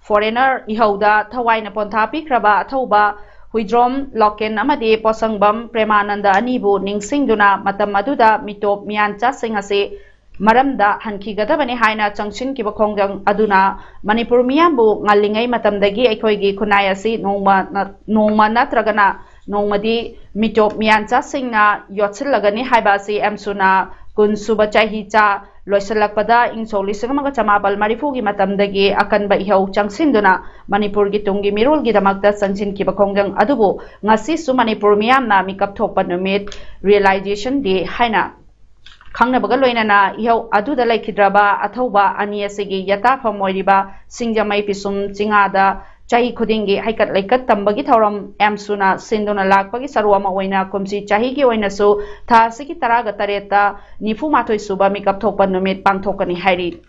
Foreigner ꯏꯍꯧꯗ ꯊꯋꯥꯏꯅ ꯄꯣꯟꯊꯥ ꯄꯤꯈ꯭ꯔꯕ ꯑꯊꯧꯕ ꯍꯨꯏꯗ꯭ꯔꯣꯝ ꯂꯣꯀꯦꯟ ꯑꯃꯗꯤ ꯄꯣꯠꯁꯪꯕꯝ ꯄ꯭ꯔꯦꯃꯥꯅꯟꯗ ꯑꯅꯤꯕꯨ ꯅꯤꯡꯁꯤꯡꯗꯨꯅ ꯃꯇꯝ ꯑꯗꯨꯗ ꯃꯤꯇꯣꯞ ꯃꯤꯌꯥꯟꯆꯥꯁꯤꯡ ꯑꯁꯤ ꯃꯔꯝꯗ ꯍꯟꯈꯤꯒꯗꯕꯅꯤ ꯍꯥꯏꯅ ꯆꯪꯁꯤꯟꯈꯤꯕ ꯈꯣꯡꯖꯪ ꯑꯗꯨꯅ ꯃꯅꯤꯄꯨꯔ ꯃꯤꯌꯥꯝꯕꯨ ꯉꯜꯂꯤꯉꯩ ꯃꯇꯝꯗꯒꯤ ꯑꯩꯈꯣꯏꯒꯤ ꯈꯨꯟꯅꯥꯏ ꯑꯁꯤ ꯅꯣꯡꯃ ꯅ-, ꯅꯣꯡꯃ ꯅꯠꯇ꯭ꯔꯒꯅ ꯅꯣꯡꯃꯗꯤ ꯃꯤꯇꯣꯞ ꯃꯤꯌꯥꯟꯆꯥꯁꯤꯡꯅ ꯌꯣꯠꯁꯤꯜꯂꯒꯅꯤ ꯍꯥꯏꯕ ꯑꯁꯤ ꯑꯦꯝꯁꯨꯅ ꯀꯨꯟ ꯁꯨꯕ ꯆꯍꯤ ꯆꯥ ꯂꯣꯏꯁꯤꯜꯂꯛꯄꯗ ꯏꯪ ꯁꯣꯛ ꯂꯤꯁꯤꯡ ꯑꯃꯒ ꯆꯃꯥꯄꯜ ꯃꯔꯤꯐꯨꯒꯤ ꯃꯇꯝꯗꯒꯤ ꯑꯀꯟꯕ ꯏꯍꯧ ꯆꯪꯁꯤꯟꯗꯨꯅ ꯃꯅꯤꯄꯨꯔꯒꯤ ꯇꯨꯡꯒꯤ ꯃꯤꯔꯣꯜꯒꯤꯗꯃꯛꯇ ꯆꯪꯁꯤꯟꯈꯤꯕ ꯈꯣꯡꯖꯪ ꯑꯗꯨꯕꯨ ꯉꯁꯤꯁꯨ ꯃꯅꯤꯄꯨꯔ ꯃꯤꯌꯥꯝꯅ ꯃꯤꯀꯞ ꯊꯣꯛꯄ ꯅꯨꯃꯤꯠ, Realization Day ꯍꯥꯏꯅ ꯈꯪꯅꯕꯒ ꯂꯣꯏꯅꯅ ꯏꯍꯧ ꯑꯗꯨꯗ ꯂꯩꯈꯤꯗ꯭ꯔꯕ ꯑꯊꯧꯕ ꯑꯅꯤ ꯑꯁꯤꯒꯤ ꯌꯦꯇꯥꯐꯝ ꯑꯣꯏꯔꯤꯕ ꯁꯤꯡꯖꯃꯩ ꯄꯤꯁꯨꯝ ꯆꯤꯉꯥꯗ ꯆꯍꯤ ꯈꯨꯗꯤꯡꯒꯤ ꯍꯩꯀꯠ ꯂꯩꯀꯠ ꯇꯝꯕꯒꯤ ꯊꯧꯔꯝ ꯑꯦꯝꯁꯨꯅ ꯁꯤꯟꯗꯨꯅ ꯂꯥꯛꯄꯒꯤ ꯁꯔꯨꯛ ꯑꯃ ꯑꯣꯏꯅ ꯀꯨꯝꯁꯤ ꯆꯍꯤꯒꯤ ꯑꯣꯏꯅꯁꯨ ꯊꯥ ꯑꯁꯤꯒꯤ ꯇꯔꯥꯒ ꯇꯔꯦꯠꯇ ꯅꯤꯐꯨ ꯃꯥꯊꯣꯏ ꯁꯨꯕ ꯃꯤꯀꯞ ꯊꯣꯛꯄ ꯅꯨꯃꯤꯠ ꯄꯥꯡꯊꯣꯛꯀꯅꯤ ꯍꯥꯏꯔꯤ꯫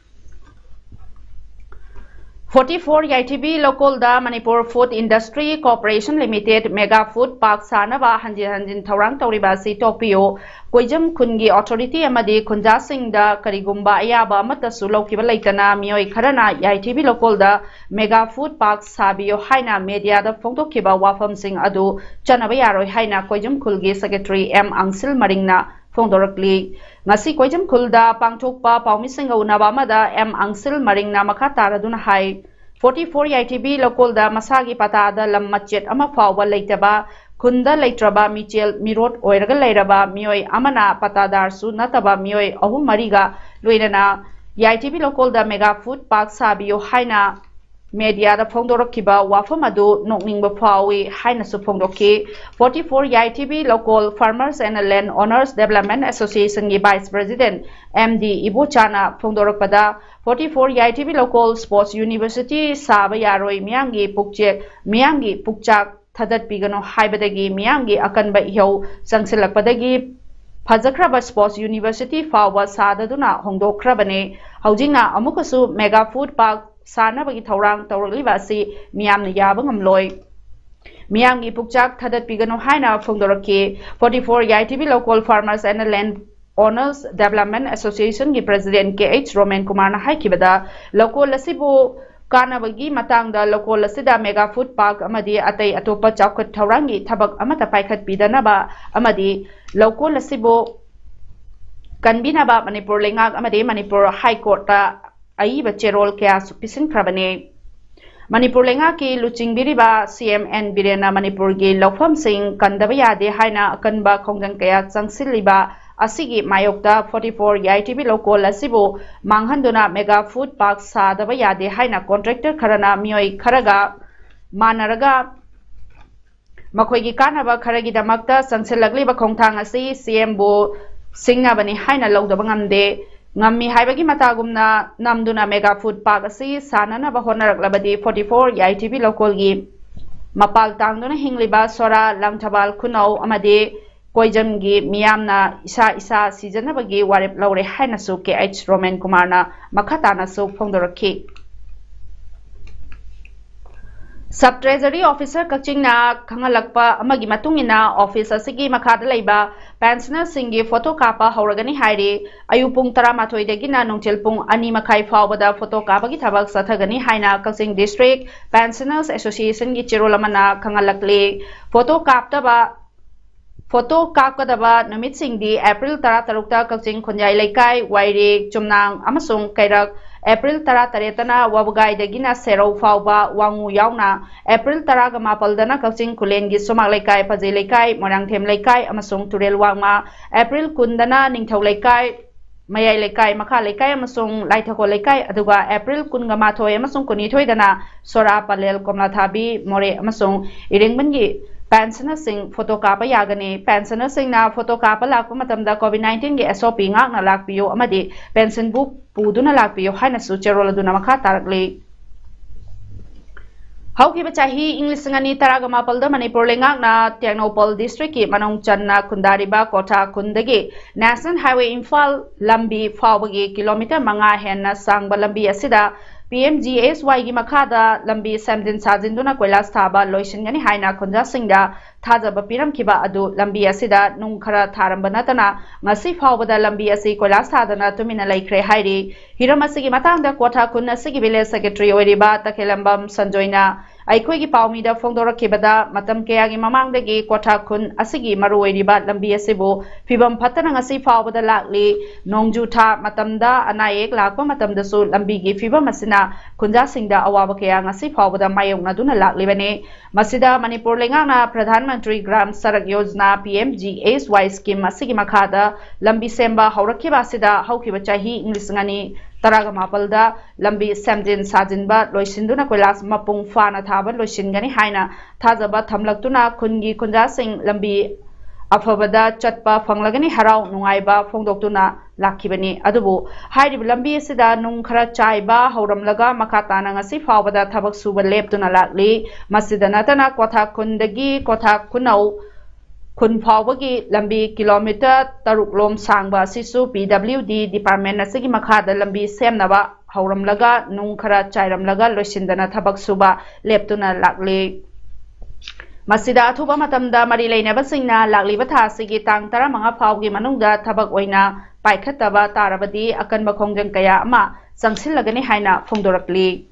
Forty four ꯌꯥꯏꯊꯤꯕꯤ ꯂꯧꯀꯣꯜꯗ Manipur Food Industry Corporation Limited Mega Food Park ꯁꯥꯅꯕ ꯍꯟꯖꯤꯟ ꯍꯟꯖꯤꯟ ꯊꯧꯔꯥꯡ ꯇꯧꯔꯤꯕ ꯑꯁꯤ ꯇꯣꯛꯄꯤꯌꯨ꯫ ꯀꯣꯏꯖꯝ ꯈꯨꯟꯒꯤ authority ꯑꯃꯗꯤ ꯈꯨꯟꯖꯥꯁꯤꯡꯗ ꯀꯔꯤꯒꯨꯝꯕ ꯑꯌꯥꯕ ꯑꯃꯠꯇꯁꯨ ꯂꯧꯈꯤꯕ ꯂꯩꯇꯅ ꯃꯤꯑꯣꯏ ꯈꯔꯅ ꯌꯥꯏꯊꯤꯕꯤ ꯂꯧꯀꯣꯜꯗ Mega Food Park ꯁꯥꯕꯤꯌꯨ ꯍꯥꯏꯅ mediaꯗ ꯐꯣꯡꯗꯣꯛꯈꯤꯕ ꯋꯥꯐꯝꯁꯤꯡ ꯑꯗꯨ ꯆꯠꯅꯕ ꯌꯥꯔꯣꯏ ꯍꯥꯏꯅ ꯀꯣꯏꯖꯝ ꯈꯨꯜꯒꯤ Secretary ꯑꯦꯝ ꯑꯪꯁꯤꯜ ꯃꯔꯤꯡꯅ ꯐꯣꯡꯗꯣꯔꯛꯂꯤ꯫ ꯉꯁꯤ ꯀꯣꯏꯖꯝ ꯈꯨꯜꯗ ꯄꯥꯡꯊꯣꯛꯄ ꯄꯥꯎꯃꯤꯁꯤꯡꯒ ꯎꯅꯕ ꯑꯃꯗ ꯑꯦꯝ ꯑꯪꯁꯤꯜ ꯃꯔꯤꯡꯅ ꯃꯈꯥ ꯇꯥꯔꯗꯨꯅ ꯍꯥꯏ, Forty four ꯌꯥꯏꯊꯤꯕꯤ ꯂꯧꯀꯣꯜꯗ ꯃꯁꯥꯒꯤ ꯄꯇꯥꯗ ꯂꯝ ꯃꯆꯦꯠ ꯑꯃ ꯐꯥꯎꯕ ꯂꯩꯇꯕ, ꯈꯨꯟꯗ ꯂꯩꯇ꯭ꯔꯕ ꯃꯤꯆꯦꯜ ꯃꯤꯔꯣꯠ ꯑꯣꯏꯔꯒ ꯂꯩꯔꯕ ꯃꯤꯑꯣꯏ ꯑꯃꯅ ꯄꯇꯥꯗꯥꯔꯁꯨ ꯅꯠꯇꯕ ꯃꯤꯑꯣꯏ ꯑꯍꯨꯝ ꯃꯔꯤꯒ ꯂꯣꯏꯅꯅ ꯌꯥꯏꯊꯤꯕꯤ ꯂꯧꯀꯣꯜꯗ Mega Food Park ꯁꯥꯕꯤꯌꯨ ꯍꯥꯏꯅ mediaꯗ ꯐꯣꯡꯗꯣꯔꯛꯈꯤꯕ ꯋꯥꯐꯝ ꯑꯗꯨ ꯅꯣꯛꯅꯤꯡꯕ ꯐꯥꯎꯏ ꯍꯥꯏꯅꯁꯨ ꯐꯣꯡꯗꯣꯛꯈꯤ꯫ Forty four Yaithibi Loukol Farmers and Land Owners Development Associationꯒꯤ Vice President ꯑꯦꯝ ꯗꯤ ꯏꯕꯣꯆꯥꯅ ꯐꯣꯡꯗꯣꯔꯛꯄꯗ, Forty four Yaithibi Loukol Sports University ꯁꯥꯕ ꯌꯥꯔꯣꯏ, ꯃꯤꯌꯥꯝꯒꯤ ꯄꯨꯛꯆꯦꯛ, ꯃꯤꯌꯥꯝꯒꯤ ꯄꯨꯛꯆꯥꯛ ꯊꯥꯗꯠꯄꯤꯒꯅꯨ ꯍꯥꯏꯕꯗꯒꯤ ꯃꯤꯌꯥꯝꯒꯤ ꯑꯀꯟꯕ ꯏꯍꯧ ꯆꯪꯁꯤꯜꯂꯛꯄꯗꯒꯤ ꯐꯖꯈ꯭ꯔꯕ Sports University ꯐꯥꯎꯕ ꯁꯥꯗꯗꯨꯅ ꯍꯣꯡꯗꯣꯛꯈ꯭ꯔꯕꯅꯤ꯫ ꯍꯧꯖꯤꯛꯅ ꯑꯃꯨꯛꯀꯁꯨ Mega Food Park ꯁꯥꯅꯕꯒꯤ ꯊꯧꯔꯥꯡ ꯇꯧꯔꯛꯂꯤꯕ ꯑꯁꯤ ꯃꯤꯌꯥꯝꯅ ꯌꯥꯕ ꯉꯝꯂꯣꯏ꯫ ꯃꯤꯌꯥꯝꯒꯤ ꯄꯨꯛꯆꯥꯛ ꯊꯥꯗꯠꯄꯤꯒꯅꯨ ꯍꯥꯏꯅ ꯐꯣꯡꯗꯣꯔꯛꯈꯤ꯫ Forty four E I T B Local Farmers and Land Owners Development Association ꯒꯤ President K H ꯔꯣꯃꯦꯟ ꯀꯨꯃꯥꯔꯅ ꯍꯥꯏꯈꯤꯕꯗ, ꯂꯧꯀꯣꯜ ꯑꯁꯤꯕꯨ ꯀꯥꯟꯅꯕꯒꯤ ꯃꯇꯥꯡꯗ ꯂꯧꯀꯣꯜ ꯑꯁꯤꯗ mega food park ꯑꯃꯗꯤ ꯑꯇꯩ ꯑꯇꯣꯞꯄ ꯆꯥꯎꯈꯠ ꯊꯧꯔꯥꯡꯒꯤ ꯊꯕꯛ ꯑꯃꯠꯇ ꯄꯥꯏꯈꯠꯄꯤꯗꯅꯕ ꯑꯃꯗꯤ ꯂꯧꯀꯣꯜ ꯑꯁꯤꯕꯨ ꯀꯟꯕꯤꯅꯕ ꯃꯅꯤꯄꯨꯔ ꯂꯩꯉꯥꯛ ꯑꯃꯗꯤ ꯃꯅꯤꯄꯨꯔ High Court ꯇ ꯑꯏꯕ ꯆꯦꯔꯣꯜ ꯀꯌꯥꯁꯨ ꯄꯤꯁꯤꯟꯈ꯭ꯔꯕꯅꯤ꯫ ꯃꯅꯤꯄꯨꯔ ꯂꯩꯉꯥꯛꯀꯤ ꯂꯨꯆꯤꯡꯕꯤꯔꯤꯕ C M N ꯕꯤꯔꯦꯟꯅ ꯃꯅꯤꯄꯨꯔꯒꯤ ꯂꯧꯐꯝꯁꯤꯡ ꯀꯟꯗꯕ ꯌꯥꯗꯦ ꯍꯥꯏꯅ ꯑꯀꯟꯕ ꯈꯣꯡꯖꯪ ꯀꯌꯥ ꯆꯪꯁꯤꯜꯂꯤꯕ ꯑꯁꯤꯒꯤ ꯃꯥꯌꯣꯛꯇ forty four E I T B ꯂꯧꯀꯣꯜ ꯑꯁꯤꯕꯨ ꯃꯥꯡꯍꯟꯗꯨꯅ mega food park ꯁꯥꯗꯕ ꯌꯥꯗꯦ ꯍꯥꯏꯅ contractor ꯈꯔꯅ ꯃꯤꯑꯣꯏ ꯈꯔꯒ ꯃꯥꯟꯅꯔꯒ ꯃꯈꯣꯏꯒꯤ ꯀꯥꯟꯅꯕ ꯈꯔꯒꯤꯗꯃꯛꯇ ꯆꯪꯁꯤꯜꯂꯛꯂꯤꯕ ꯈꯣꯡꯊꯥꯡ ꯑꯁꯤ C M ꯕꯨ ꯁꯤꯡꯅꯕꯅꯤ ꯍꯥꯏꯅ ꯂꯧꯗꯕ ꯉꯝꯗꯦ꯫ ꯉꯝꯃꯤ ꯍꯥꯏꯕꯒꯤ ꯃꯇꯥꯒꯨꯝꯅ ꯅꯝꯗꯨꯅ mega food park ꯑꯁꯤ ꯁꯥꯅꯅꯕ ꯍꯣꯠꯅꯔꯛꯂꯕꯗꯤ forty four E I T B ꯂꯧꯀꯣꯜꯒꯤ ꯃꯄꯥꯜ ꯇꯥꯡꯗꯨꯅ ꯍꯤꯡꯂꯤꯕ ꯁꯣꯔꯥ, ꯂꯪꯊꯕꯥꯜ, ꯈꯨꯅꯧ ꯑꯃꯗꯤ ꯀꯣꯏꯖꯝꯒꯤ ꯃꯤꯌꯥꯝꯅ ꯏꯁꯥ ꯏꯁꯥ ꯁꯤꯖꯅꯕꯒꯤ ꯋꯥꯔꯦꯞ ꯂꯧꯔꯦ ꯍꯥꯏꯅꯁꯨ K H ꯔꯣꯃꯦꯟ ꯀꯨꯃꯥꯔꯅ ꯃꯈꯥ ꯇꯥꯅꯁꯨ ꯐꯣꯡꯗꯣꯔꯛꯈꯤ꯫ Sub Treasury Officer ꯀꯛꯆꯤꯡꯅ ꯈꯪꯍꯜꯂꯛꯄ ꯑꯃꯒꯤ ꯃꯇꯨꯡ ꯏꯟꯅ, office ꯑꯁꯤꯒꯤ ꯃꯈꯥꯗ ꯂꯩꯕ pensioner ꯁꯤꯡꯒꯤ photo ꯀꯥꯞꯄ ꯍꯧꯔꯒꯅꯤ ꯍꯥꯏꯔꯤ꯫ ꯑꯌꯨꯛ ꯄꯨꯡ ꯇꯔꯥꯃꯥꯊꯣꯏꯗꯒꯤꯅ ꯅꯨꯡꯊꯤꯜ ꯄꯨꯡ ꯑꯅꯤ ꯃꯈꯥꯏ ꯐꯥꯎꯕꯗ photo ꯀꯥꯞꯄꯒꯤ ꯊꯕꯛ ꯆꯠꯊꯒꯅꯤ ꯍꯥꯏꯅ ꯀꯛꯆꯤꯡ District Pensioners Association ꯒꯤ ꯆꯦꯔꯣꯜ ꯑꯃꯅ ꯈꯪꯍꯜꯂꯛꯂꯤ꯫ Photo ꯀꯥꯞꯇꯕ photo ꯀꯥꯞꯀꯗꯕ ꯅꯨꯃꯤꯠꯁꯤꯡꯗꯤ April ꯇꯔꯥꯇꯔꯨꯛꯇ ꯀꯛꯆꯤꯡ ꯈꯨꯟꯌꯥꯏ ꯂꯩꯀꯥꯏ, ꯋꯥꯏꯔꯦꯛ, ꯆꯨꯝꯅꯥꯡ ꯑꯃꯁꯨꯡ ꯀꯩꯔꯛ, April ꯇꯔꯥꯇꯔꯦꯠꯇꯅ ꯋꯥꯕꯒꯥꯏꯗꯒꯤꯅ ꯁꯦꯔꯧ ꯐꯥꯎꯕ ꯋꯥꯉꯨ ꯌꯥꯎꯅ, April ꯇꯔꯥꯃꯥꯄꯜꯗꯅ ꯀꯛꯆꯤꯡ ꯈꯨꯂꯦꯟꯒꯤ ꯁꯨꯃꯥꯛ ꯂꯩꯀꯥꯏ, ꯐꯖꯩ ꯂꯩꯀꯥꯏ, ꯃꯣꯏꯔꯥꯡꯊꯦꯝ ꯂꯩꯀꯥꯏ ꯑꯃꯁꯨꯡ ꯇꯨꯔꯦꯜ ꯋꯥꯡꯃ, April ꯀꯨꯟꯗꯅ ꯅꯤꯡꯊꯧ ꯂꯩꯀꯥꯏ, ꯃꯌꯥꯏ ꯂꯩꯀꯥꯏ, ꯃꯈꯥ ꯂꯩꯀꯥꯏ ꯑꯃꯁꯨꯡ ꯂꯥꯏꯊꯀꯣꯜ ꯂꯩꯀꯥꯏ, ꯑꯗꯨꯒ April ꯀꯨꯟꯃꯥꯊꯣꯏ ꯑꯃꯁꯨꯡ ꯀꯨꯟꯅꯤꯊꯣꯏꯗꯅ ꯁꯣꯔꯥ, ꯄꯂꯦꯜ, ꯀꯣꯝꯂꯥꯊꯥꯕꯤ, ꯃꯣꯔꯦ ꯑꯃꯁꯨꯡ ꯏꯔꯦꯡꯕꯟꯒꯤ pensioner ꯁꯤꯡ photo ꯀꯥꯞꯄ ꯌꯥꯒꯅꯤ꯫ Pensioner ꯁꯤꯡꯅ photo ꯀꯥꯞꯄ ꯂꯥꯛꯄ ꯃꯇꯝꯗ COVID nineteen ꯒꯤ S O P ꯉꯥꯛꯅ ꯂꯥꯛꯄꯤꯌꯨ ꯑꯃꯗꯤ pension book ꯄꯨꯗꯨꯅ ꯂꯥꯛꯄꯤꯌꯨ ꯍꯥꯏꯅꯁꯨ ꯆꯦꯔꯣꯜ ꯑꯗꯨꯅ ꯃꯈꯥ ꯇꯥꯔꯛꯂꯤ꯫ ꯍꯧꯈꯤꯕ ꯆꯍꯤ ꯏꯪ ꯂꯤꯁꯤꯡ ꯑꯅꯤ ꯇꯔꯥꯒ ꯃꯥꯄꯜꯗ ꯃꯅꯤꯄꯨꯔ ꯂꯩꯉꯥꯛꯅ ꯇꯦꯡꯅꯧꯄꯜ district ꯀꯤ ꯃꯅꯨꯡ ꯆꯟꯅ ꯈꯨꯟꯗꯥꯔꯤꯕ ꯀꯣꯊꯥ ꯈꯨꯟꯗꯒꯤ National Highway ꯏꯝꯐꯥꯜ ꯂꯝꯕꯤ ꯐꯥꯎꯕꯒꯤ kilometre ꯃꯉꯥ ꯍꯦꯟꯅ ꯁꯥꯡꯕ ꯂꯝꯕꯤ ꯑꯁꯤꯗ ꯄꯤ ꯑꯦꯝ ꯖꯤ ꯑꯦꯁ ꯋꯥꯏꯒꯤ ꯃꯈꯥꯗ ꯂꯝꯕꯤ ꯁꯦꯝꯖꯤꯟ ꯁꯥꯖꯤꯟꯗꯨꯅ ꯀꯣꯏꯂꯥꯁ ꯊꯥꯕ ꯂꯣꯏꯁꯤꯟꯒꯅꯤ ꯍꯥꯏꯅ ꯈꯨꯟꯖꯥꯁꯤꯡꯗ ꯊꯥꯖꯕ ꯄꯤꯔꯝꯈꯤꯕ ꯑꯗꯨ ꯂꯝꯕꯤ ꯑꯁꯤꯗ ꯅꯨꯡ ꯈꯔ ꯊꯥꯔꯝꯕ ꯅꯠꯇꯅ ꯉꯁꯤ ꯐꯥꯎꯕꯗ ꯂꯝꯕꯤ ꯑꯁꯤ ꯀꯣꯏꯂꯥꯁ ꯊꯥꯗꯅ ꯇꯨꯃꯤꯟꯅ ꯂꯩꯈ꯭ꯔꯦ ꯍꯥꯏꯔꯤ꯫ ꯍꯤꯔꯝ ꯑꯁꯤꯒꯤ ꯃꯇꯥꯡꯗ ꯀ꯭ꯋꯥꯊꯥ ꯈꯨꯟ ꯑꯁꯤꯒꯤ village secretary ꯑꯣꯏꯔꯤꯕ ꯇꯈꯦꯂꯝꯕꯝ ꯁꯟꯖꯣꯏꯅ ꯑꯩꯈꯣꯏꯒꯤ ꯄꯥꯎꯃꯤꯗ ꯐꯣꯡꯗꯣꯔꯛꯈꯤꯕꯗ, ꯃꯇꯝ ꯀꯌꯥꯒꯤ ꯃꯃꯥꯡꯗꯒꯤ ꯀ꯭ꯋꯥꯊꯥ ꯈꯨꯟ ꯑꯁꯤꯒꯤ ꯃꯔꯨꯑꯣꯏꯔꯤꯕ ꯂꯝꯕꯤ ꯑꯁꯤꯕꯨ ꯐꯤꯕꯝ ꯐꯠꯇꯅ ꯉꯁꯤ ꯐꯥꯎꯕꯗ ꯂꯥꯛꯂꯤ꯫ ꯅꯣꯡꯖꯨ ꯊꯥ ꯃꯇꯝꯗ ꯑꯅꯥ ꯑꯌꯦꯛ ꯂꯥꯛꯄ ꯃꯇꯝꯗꯁꯨ ꯂꯝꯕꯤꯒꯤ ꯐꯤꯕꯝ ꯑꯁꯤꯅ ꯈꯨꯟꯖꯥꯁꯤꯡꯗ ꯑꯋꯥꯕ ꯀꯌꯥ ꯉꯁꯤ ꯐꯥꯎꯕꯗ ꯃꯥꯌꯣꯛꯅꯗꯨꯅ ꯂꯥꯛꯂꯤꯕꯅꯤ꯫ ꯃꯁꯤꯗ ꯃꯅꯤꯄꯨꯔ ꯂꯩꯉꯥꯛꯅ Pradhan Mantri Gram Sadak Yojana, P M G S Y scheme ꯑꯁꯤꯒꯤ ꯃꯈꯥꯗ ꯂꯝꯕꯤ ꯁꯦꯝꯕ ꯍꯧꯔꯛꯈꯤꯕ ꯑꯁꯤꯗ ꯍꯧꯈꯤꯕ ꯆꯍꯤ ꯂꯤꯁꯤꯡ ꯑꯅꯤ ꯇꯔꯥꯒ ꯃꯥꯄꯜꯗ ꯂꯝꯕꯤ ꯁꯦꯝꯖꯤꯟ ꯁꯥꯖꯤꯟꯕ ꯂꯣꯏꯁꯤꯟꯗꯨꯅ ꯀꯣꯏꯂꯥꯁ ꯃꯄꯨꯡ ꯐꯥꯅ ꯊꯥꯕ ꯂꯣꯏꯁꯤꯟꯒꯅꯤ ꯍꯥꯏꯅ ꯊꯥꯖꯕ ꯊꯝꯂꯛꯇꯨꯅ ꯈꯨꯟꯒꯤ ꯈꯨꯟꯖꯥꯁꯤꯡ ꯂꯝꯕꯤ ꯑꯐꯕꯗ ꯆꯠꯄ ꯐꯪꯂꯒꯅꯤ ꯍꯔꯥꯎ ꯅꯨꯡꯉꯥꯏꯕ ꯐꯣꯡꯗꯣꯛꯇꯨꯅ ꯂꯥꯛꯈꯤꯕꯅꯤ꯫ ꯑꯗꯨꯕꯨ ꯍꯥꯏꯔꯤꯕ ꯂꯝꯕꯤ ꯑꯁꯤꯗ ꯅꯨꯡ ꯈꯔ ꯆꯥꯏꯕ ꯍꯧꯔꯝꯂꯒ ꯃꯈꯥ ꯇꯥꯅ ꯉꯁꯤ ꯐꯥꯎꯕꯗ ꯊꯕꯛ ꯁꯨꯕ ꯂꯦꯞꯇꯨꯅ ꯂꯥꯛꯂꯤ꯫ ꯃꯁꯤꯗ ꯅꯠꯇꯅ ꯀ꯭ꯋꯥꯊꯥ ꯈꯨꯟꯗꯒꯤ ꯀ꯭ꯋꯥꯊꯥ ꯈꯨꯅꯧ ꯈꯨꯟ ꯐꯥꯎꯕꯒꯤ ꯂꯝꯕꯤ kilometre ꯇꯔꯨꯛ ꯂꯣꯝ ꯁꯥꯡꯕ ꯑꯁꯤꯁꯨ ꯄꯤ ꯗꯕ꯭ꯂꯤꯎ ꯗꯤ department ꯑꯁꯤꯒꯤ ꯃꯈꯥꯗ ꯂꯝꯕꯤ ꯁꯦꯝꯅꯕ ꯍꯧꯔꯝꯂꯒ ꯅꯨꯡ ꯈꯔ ꯆꯥꯏꯔꯝꯂꯒ ꯂꯣꯏꯁꯤꯟꯗꯅ ꯊꯕꯛ ꯁꯨꯕ ꯂꯦꯞꯇꯨꯅ ꯂꯥꯛꯂꯤ꯫ ꯃꯁꯤꯗ ꯑꯊꯨꯕ ꯃꯇꯝꯗ ꯃꯔꯤ ꯂꯩꯅꯕꯁꯤꯡꯅ ꯂꯥꯛꯂꯤꯕ ꯊꯥ ꯑꯁꯤꯒꯤ ꯇꯥꯡ ꯇꯔꯥꯃꯉꯥ ꯐꯥꯎꯒꯤ ꯃꯅꯨꯡꯗ ꯊꯕꯛ ꯑꯣꯏꯅ ꯄꯥꯏꯈꯠꯇꯕ ꯇꯥꯔꯕꯗꯤ ꯑꯀꯟꯕ ꯈꯣꯡꯖꯪ ꯀꯌꯥ ꯑꯃ ꯆꯪꯁꯤꯜꯂꯒꯅꯤ ꯍꯥꯏꯅ ꯐꯣꯡꯗꯣꯔꯛꯂꯤ꯫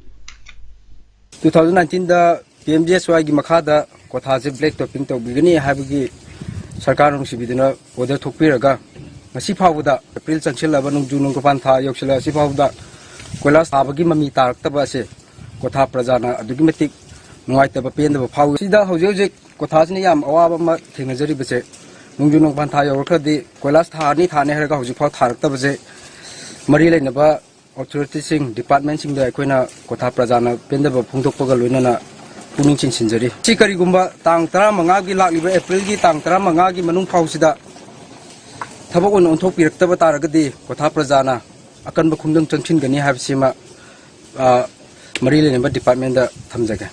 ꯇꯨ ꯊꯥꯎꯖꯟ ꯅꯥꯏꯟꯇꯤꯟꯗ ꯄꯤ ꯑꯦꯝ ꯖꯤ ꯑꯦꯁ ꯋꯥꯏꯒꯤ ꯃꯈꯥꯗ ꯀ꯭ꯋꯥꯊꯥꯁꯦ black topping ꯇꯧꯕꯤꯒꯅꯤ ꯍꯥꯏꯕꯒꯤ ꯁꯔꯀꯥꯔ ꯅꯨꯡꯁꯤꯕꯤꯗꯨꯅ order ꯊꯣꯛꯄꯤꯔꯒ ꯉꯁꯤ ꯐꯥꯎꯕꯗ ꯑꯦꯄ꯭ꯔꯤꯜ ꯆꯪꯁꯤꯜꯂꯕ ꯅꯣꯡꯖꯨ ꯅꯣꯡꯒꯄꯥꯟ ꯊꯥ ꯌꯧꯁꯤꯜꯂꯛꯑ ꯑꯁꯤ ꯐꯥꯎꯕꯗ ꯀꯣꯏꯂꯥꯁ ꯊꯥꯕꯒꯤ ꯃꯃꯤ ꯇꯥꯔꯛꯇꯕ ꯑꯁꯦ ꯀ꯭ꯋꯥꯊꯥ ꯄ꯭ꯔꯖꯥꯅ ꯑꯗꯨꯛꯀꯤ ꯃꯇꯤꯛ ꯅꯨꯡꯉꯥꯏꯇꯕ ꯄꯦꯟꯗꯕ ꯐꯥꯎꯏ꯫ ꯁꯤꯗ ꯍꯧꯖꯤꯛ ꯍꯧꯖꯤꯛ ꯀ꯭ꯋꯥꯊꯥꯁꯤꯅ ꯌꯥꯝ ꯑꯋꯥꯕ ꯑꯃ ꯊꯦꯡꯅꯖꯔꯤꯕꯁꯦ ꯅꯣꯡꯖꯨ ꯅꯣꯡꯒꯄꯥꯟ ꯊꯥ ꯌꯧꯔꯛꯈ꯭ꯔꯗꯤ ꯀꯣꯏꯂꯥꯁ ꯊꯥꯔꯅꯤ ꯊꯥꯔꯅꯤ ꯍꯥꯏꯔꯒ ꯍꯧꯖꯤꯛꯐꯥꯎ ꯊꯥꯔꯛꯇꯕꯁꯦ ꯃꯔꯤ ꯂꯩꯅꯕ authorityꯁꯤꯡ departmentꯁꯤꯡꯗ ꯑꯩꯈꯣꯏꯅ ꯀ꯭ꯋꯥꯊꯥ ꯄ꯭ꯔꯖꯥꯅ ꯄꯦꯟꯗꯕ ꯐꯣꯡꯗꯣꯛꯄꯒ ꯂꯣꯏꯅꯅ ꯄꯨꯛꯅꯤꯡ ꯆꯤꯡꯁꯤꯟꯖꯔꯤ꯫ ꯁꯤ ꯀꯔꯤꯒꯨꯝꯕ ꯇꯥꯡ ꯇꯔꯥꯃꯉꯥꯒꯤ ꯂꯥꯛꯂꯤꯕ ꯑꯦꯄ꯭ꯔꯤꯜꯒꯤ ꯇꯥꯡ ꯇꯔꯥꯃꯉꯥꯒꯤ ꯃꯅꯨꯡ ꯐꯥꯎꯁꯤꯗ ꯊꯕꯛ ꯑꯣꯏꯅ ꯑꯣꯟꯊꯣꯛꯄꯤꯔꯛꯇꯕ ꯇꯥꯔꯒꯗꯤ ꯀ꯭ꯋꯥꯊꯥ ꯄ꯭ꯔꯖꯥꯅ ꯑꯀꯟꯕ ꯈꯣꯡꯖꯪ ꯆꯪꯁꯤꯟꯒꯅꯤ ꯍꯥꯏꯕꯁꯤꯃ ꯃꯔꯤ ꯂꯩꯅꯕ departmentꯇ ꯊꯝꯖꯒꯦ꯫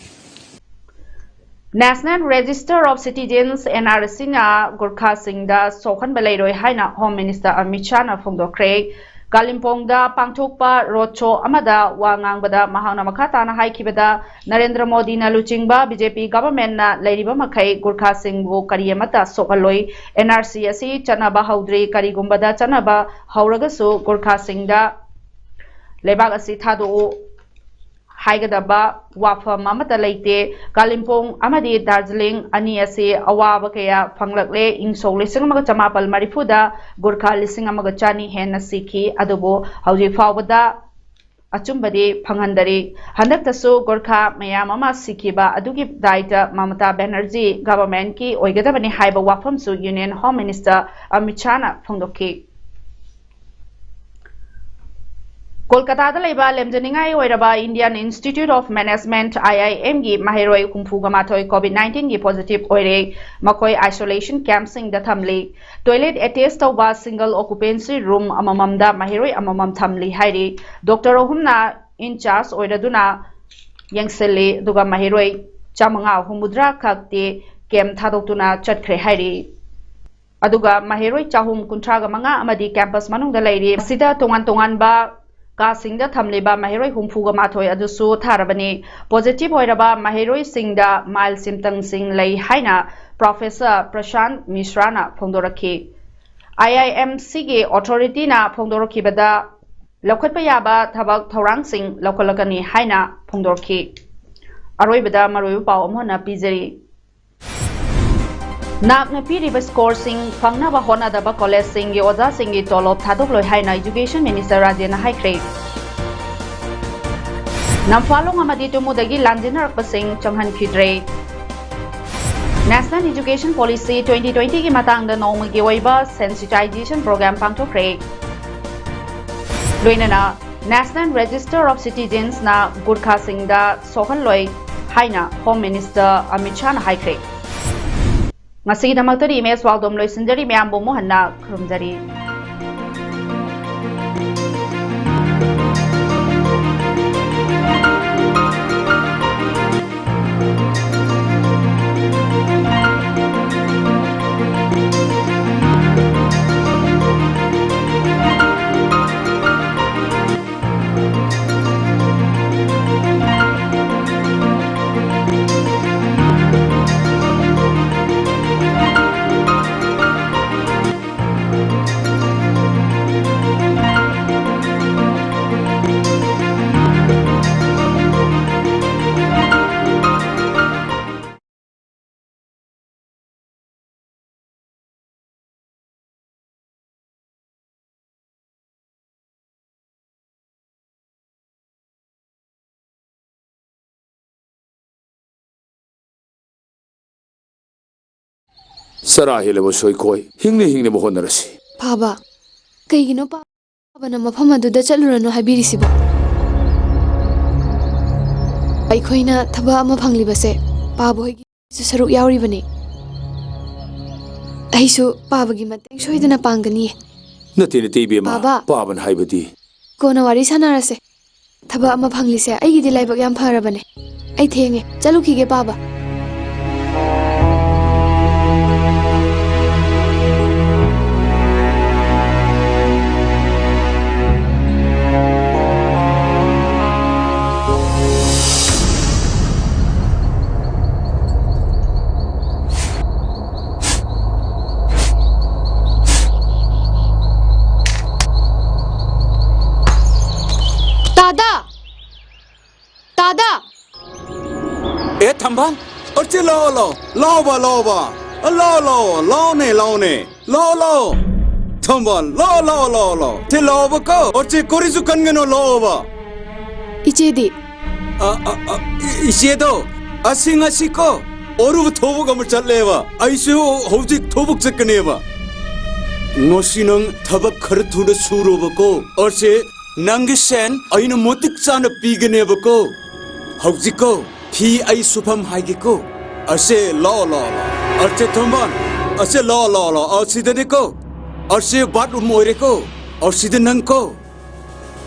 National Register of Citizens, N R Cꯅ ꯒꯨꯔꯈꯥꯁꯤꯡꯗ ꯁꯣꯛꯍꯟꯕ ꯂꯩꯔꯣꯏ ꯍꯥꯏꯅ Home Minister ꯑꯃꯤꯠ ꯁꯥꯍꯅ ꯐꯣꯡꯗꯣꯛꯈ꯭ꯔꯦ꯫ ꯀꯥꯂꯤꯝꯄꯣꯡꯗ ꯄꯥꯡꯊꯣꯛꯄ ꯔꯣꯗ ꯁꯣ ꯑꯃꯗ ꯋꯥ ꯉꯥꯡꯕꯗ ꯃꯍꯥꯛꯅ ꯃꯈꯥ ꯇꯥꯅ ꯍꯥꯏꯈꯤꯕꯗ, ꯅꯔꯦꯟꯗ꯭ꯔ ꯃꯣꯗꯤꯅ ꯂꯨꯆꯤꯡꯕ ꯕꯤ ꯖꯦ ꯄꯤ ꯒꯚꯔꯟꯃꯦꯟꯠꯅ ꯂꯩꯔꯤꯕ ꯃꯈꯩ ꯒꯨꯔꯈꯥꯁꯤꯡꯕꯨ ꯀꯔꯤ ꯑꯃꯠꯇ ꯁꯣꯛꯍꯜꯂꯣꯏ꯫ ꯑꯦꯟ ꯑꯥꯔ ꯁꯤ ꯑꯁꯤ ꯆꯠꯅꯕ ꯍꯧꯗ꯭ꯔꯤ, ꯀꯔꯤꯒꯨꯝꯕꯗ ꯆꯠꯅꯕ ꯍꯧꯔꯒꯁꯨ ꯒꯨꯔꯈꯥꯁꯤꯡꯗ ꯂꯩꯕꯥꯛ ꯑꯁꯤ ꯊꯥꯗꯣꯛꯎ ꯍꯥꯏꯒꯗꯕ ꯋꯥꯐꯝ ꯑꯃꯠꯇ ꯂꯩꯇꯦ꯫ ꯀꯥꯂꯤꯝꯄꯣꯡ ꯑꯃꯗꯤ ꯗꯥꯔꯖꯤꯂꯤꯡ ꯑꯅꯤ ꯑꯁꯤ ꯑꯋꯥꯕ ꯀꯌꯥ ꯐꯪꯂꯛꯂꯦ꯫ ꯏꯪ ꯁꯣꯛ ꯂꯤꯁꯤꯡ ꯑꯃꯒ ꯆꯃꯥꯄꯜ ꯃꯔꯤꯐꯨꯗ ꯒꯨꯔꯈꯥ ꯂꯤꯁꯤꯡ ꯑꯃꯒ ꯆꯅꯤ ꯍꯦꯟꯅ ꯁꯤꯈꯤ, ꯑꯗꯨꯕꯨ ꯍꯧꯖꯤꯛ ꯐꯥꯎꯕꯗ ꯑꯆꯨꯝꯕꯗꯤ ꯐꯪꯍꯟꯗꯔꯤ꯫ ꯍꯟꯗꯛꯇꯁꯨ ꯒꯨꯔꯈꯥ ꯃꯌꯥꯝ ꯑꯃ ꯁꯤꯈꯤꯕ ꯑꯗꯨꯒꯤ ꯗꯥꯏꯇ ꯃꯃꯇꯥ ꯕꯦꯅꯔꯖꯤ ꯒꯚꯔꯟꯃꯦꯟꯠꯀꯤ ꯑꯣꯏꯒꯗꯕꯅꯤ ꯍꯥꯏꯕ ꯋꯥꯐꯝꯁꯨ ꯌꯨꯅꯤꯌꯟ ꯍꯣꯝ ꯃꯤꯅꯤꯁꯇꯔ ꯑꯃꯤꯠ ꯁꯥꯍꯅ ꯐꯣꯡꯗꯣꯛꯈꯤ꯫ ꯀꯣꯜꯀꯇꯥꯗ ꯂꯩꯕ ꯂꯦꯝꯖꯅꯤꯡꯉꯥꯏ ꯑꯣꯏꯔꯕ Indian Institute of Management, I I M ꯒꯤ ꯃꯍꯩꯔꯣꯏ ꯍꯨꯝꯐꯨꯒ ꯃꯥꯊꯣꯏ COVID nineteen ꯒꯤ positive ꯑꯣꯏꯔꯦ꯫ ꯃꯈꯣꯏ isolation camp ꯁꯤꯡꯗ ꯊꯝꯂꯤ꯫ Toilet attach ꯇꯧꯕ single occupancy room ꯑꯃꯃꯝꯗ ꯃꯍꯩꯔꯣꯏ ꯑꯃꯃꯝ ꯊꯝꯂꯤ ꯍꯥꯏꯔꯤ꯫ ꯗꯣꯛꯇꯔ ꯑꯍꯨꯝꯅ in charge ꯑꯣꯏꯔꯗꯨꯅ ꯌꯦꯡꯁꯤꯜꯂꯤ, ꯑꯗꯨꯒ ꯃꯍꯩꯔꯣꯏ ꯆꯥꯃꯉꯥ ꯍꯨꯝꯐꯨꯇꯔꯥ ꯈꯛꯇꯤ camp ꯊꯥꯗꯣꯛꯇꯨꯅ ꯆꯠꯈ꯭ꯔꯦ ꯍꯥꯏꯔꯤ꯫ ꯑꯗꯨꯒ ꯃꯍꯩꯔꯣꯏ ꯆꯍꯨꯝ ꯀꯨꯟꯊ꯭ꯔꯥꯒ ꯃꯉꯥ ꯑꯃꯗꯤ campus ꯃꯅꯨꯡꯗ ꯂꯩꯔꯤ꯫ ꯃꯁꯤꯗ ꯇꯣꯉꯥꯟ ꯇꯣꯉꯥꯟꯕ ꯀꯥꯁꯤꯡꯗ ꯊꯝꯂꯤꯕ ꯃꯍꯩꯔꯣꯏ ꯍꯨꯝꯐꯨꯒ ꯃꯥꯊꯣꯏ ꯑꯗꯨꯁꯨ ꯊꯥꯔꯕꯅꯤ꯫ Positive ꯑꯣꯏꯔꯕ ꯃꯍꯩꯔꯣꯏꯁꯤꯡꯗ mild symptomꯁꯤꯡ ꯂꯩ ꯍꯥꯏꯅ Professor ꯄ꯭ꯔꯁꯥꯟ ꯃꯤꯁ꯭ꯔꯥꯅ ꯐꯣꯡꯗꯣꯔꯛꯈꯤ꯫ I I M ꯁꯤꯒꯤ authorityꯅ ꯐꯣꯡꯗꯣꯔꯛꯈꯤꯕꯗ ꯂꯧꯈꯠꯄ ꯌꯥꯕ ꯊꯕꯛ ꯊꯧꯔꯥꯡꯁꯤꯡ ꯂꯧꯈꯠꯂꯛꯀꯅꯤ ꯍꯥꯏꯅ ꯐꯣꯡꯗꯣꯔꯛꯈꯤ꯫ ꯑꯔꯣꯏꯕꯗ ꯃꯔꯨꯑꯣꯏꯕ ꯄꯥꯎ ꯑꯃꯨꯛ ꯍꯟꯅ ꯄꯤꯖꯔꯤ꯫ ꯅꯥꯛꯅ ꯄꯤꯔꯤꯕ scoreꯁꯤꯡ ꯐꯪꯅꯕ ꯍꯣꯠꯅꯗꯕ collegeꯁꯤꯡꯒꯤ ꯑꯣꯖꯥꯁꯤꯡꯒꯤ ꯇꯣꯂꯣꯞ ꯊꯥꯗꯣꯛꯂꯣꯏ ꯍꯥꯏꯅ Education Minister ꯔꯥꯖꯦꯟꯅ ꯍꯥꯏꯈ꯭ꯔꯦ꯫ ꯅꯝꯐꯥꯂꯣꯡ ꯑꯃꯗꯤ ꯇꯨꯃꯨꯗꯒꯤ ꯂꯥꯟꯖꯦꯟꯅꯔꯛꯄꯁꯤꯡ ꯆꯪꯍꯟꯈꯤꯗ꯭ꯔꯦ꯫ National Education Policy twenty twentyꯒꯤ ꯃꯇꯥꯡꯗ ꯅꯣꯡꯃꯒꯤ ꯑꯣꯏꯕ sensitization program ꯄꯥꯡꯊꯣꯛꯈ꯭ꯔꯦ꯫ ꯂꯣꯏꯅꯅ National Register of Citizensꯅ ꯒꯨꯔꯈꯥꯁꯤꯡꯗ ꯁꯣꯛꯍꯜꯂꯣꯏ ꯍꯥꯏꯅ Home Minister ꯑꯃꯤꯠ ꯁꯥꯍꯅ ꯍꯥꯏꯈ꯭ꯔꯦ꯫ ꯉꯁꯤꯒꯤꯗꯃꯛꯇꯗꯤ ꯏꯃꯦꯖ ꯋꯥꯜꯗꯣꯝ ꯂꯣꯏꯁꯤꯟꯖꯔꯤ꯫ ꯃꯌꯥꯝꯕꯨ ꯑꯃꯨꯛ ꯍꯟꯅ ꯈꯨꯔꯨꯝꯖꯔꯤ꯫ ꯆꯔꯥ ꯍꯦꯜꯂꯕꯁꯨ ꯑꯩꯈꯣꯏ ꯍꯤꯡꯅ ꯍꯤꯡꯅꯕ ꯍꯣꯠꯅꯔꯁꯤ꯫ ꯄꯥꯕ, ꯀꯩꯒꯤꯅꯣ ꯄꯥꯕꯅ ꯃꯐꯝ ꯑꯗꯨꯗ ꯆꯠꯂꯨꯔꯅꯨ ꯍꯥꯏꯕꯤꯔꯤꯁꯤꯕꯣ? ꯑꯩꯈꯣꯏꯅ ꯊꯕꯛ ꯑꯃ ꯐꯪꯂꯤꯕꯁꯦ ꯄꯥꯕ ꯍꯣꯏꯒꯤꯁꯨ ꯁꯔꯨꯛ ꯌꯥꯎꯔꯤꯕꯅꯤ꯫ ꯑꯩꯁꯨ ꯄꯥꯕꯒꯤ ꯃꯇꯦꯡ ꯁꯣꯏꯗꯅ ꯄꯥꯡꯒꯅꯤꯌꯦ꯫ ꯅꯠꯇꯦ, ꯅꯠꯇꯦ, ꯏꯕꯦꯝꯃ꯫ ꯄꯥꯕ꯫ ꯄꯥꯕꯅ ꯍꯥꯏꯕꯗꯤ? ꯀꯣꯟꯅ ꯋꯥꯔꯤ ꯁꯥꯟꯅꯔꯁꯦ꯫ ꯊꯕꯛ ꯑꯃ ꯐꯪꯂꯤꯁꯦ ꯑꯩꯒꯤꯗꯤ ꯂꯥꯏꯕꯛ ꯌꯥꯝ ꯐꯔꯕꯅꯦ꯫ ꯑꯩ ꯊꯦꯡꯉꯦ, ꯆꯠꯂꯨꯈꯤꯒꯦ ꯄꯥꯕ꯫ ꯇꯥꯗꯥ! ꯇꯥꯗꯥ! ꯑꯦ, ꯊꯝꯕꯥꯜ, ꯑꯆꯤ, ꯂꯥꯛꯑꯣ, ꯂꯥꯛꯑꯣ, ꯂꯥꯛꯑꯣꯕ, ꯂꯥꯛꯑꯣꯕ, ꯑ, ꯂꯥꯛꯑꯣ, ꯂꯥꯛꯑꯣ, ꯂꯥꯛꯑꯣꯅꯦ, ꯂꯥꯛꯑꯣꯅꯦ, ꯂꯥꯛꯑꯣ, ꯂꯥꯛꯑꯣ, ꯊꯝꯕꯥꯜ, ꯂꯥꯛꯑꯣ, ꯂꯥꯛꯑꯣ, ꯂꯥꯛꯑꯣ, ꯂꯥꯛꯑꯣ, ꯁꯤ ꯂꯥꯛꯑꯣꯕꯀꯣ, ꯑꯆꯤ, ꯀꯔꯤꯁꯨ ꯈꯟꯒꯅꯨ, ꯂꯥꯛꯑꯣꯕ꯫ ꯏꯆꯦꯗꯤ? ꯑ, ꯑ, ꯑ, ꯏ-, ꯏꯆꯦꯗꯣ, ꯑꯁꯤ ꯉꯁꯤꯀꯣ, ꯑꯔꯨꯕ ꯊꯕꯛ ꯑꯃ ꯆꯠꯂꯦꯕ, ꯑꯩꯁꯨ ꯍꯧꯖꯤꯛ ꯊꯕꯛ ꯆꯠꯀꯅꯦꯕ꯫ ꯉꯁꯤ ꯅꯪ ꯊꯕꯛ ꯈꯔ ꯊꯨꯅ ꯁꯨꯔꯣꯕꯀꯣ, ꯑꯁꯤ ꯅꯪꯒꯤ ꯁꯦꯟ ꯑꯩꯅ ꯃꯇꯤꯛ ꯆꯥꯅ ꯄꯤꯒꯅꯦꯕꯀꯣ꯫ ꯍꯧꯖꯤꯛꯀꯣ, ꯐꯤ ꯑꯩ ꯁꯨꯐꯝ ꯍꯥꯏꯒꯦꯀꯣ꯫ ꯑꯁꯦ, ꯂꯥꯛꯑꯣ, ꯂꯥꯛꯑꯣ, ꯂꯥꯛꯑꯣ꯫ ꯑꯁꯦ, ꯊꯝꯕꯥꯜ꯫ ꯑꯁꯦ, ꯂꯥꯛꯑꯣ, ꯂꯥꯛꯑꯣ, ꯂꯥꯛꯑꯣ꯫ ꯑꯁꯤꯗꯅꯦꯀꯣ꯫ ꯑꯁꯦ, ꯕꯥꯠꯔꯨꯝ ꯑꯣꯏꯔꯦꯀꯣ꯫ ꯑꯁꯤꯗ ꯅꯪꯀꯣ꯫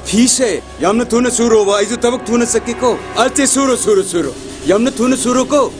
ꯐꯤꯁꯦ ꯌꯥꯝꯅ ꯊꯨꯅ ꯁꯨꯔꯣꯕ, ꯑꯩꯁꯨ ꯊꯕꯛ ꯊꯨꯅ ꯆꯠꯀꯦꯀꯣ꯫ ꯑꯁꯦ, ꯁꯨꯔꯣ, ꯁꯨꯔꯣ, ꯁꯨꯔꯣ꯫ ꯌꯥꯝꯅ ꯊꯨꯅ ꯁꯨꯔꯣꯀꯣ꯫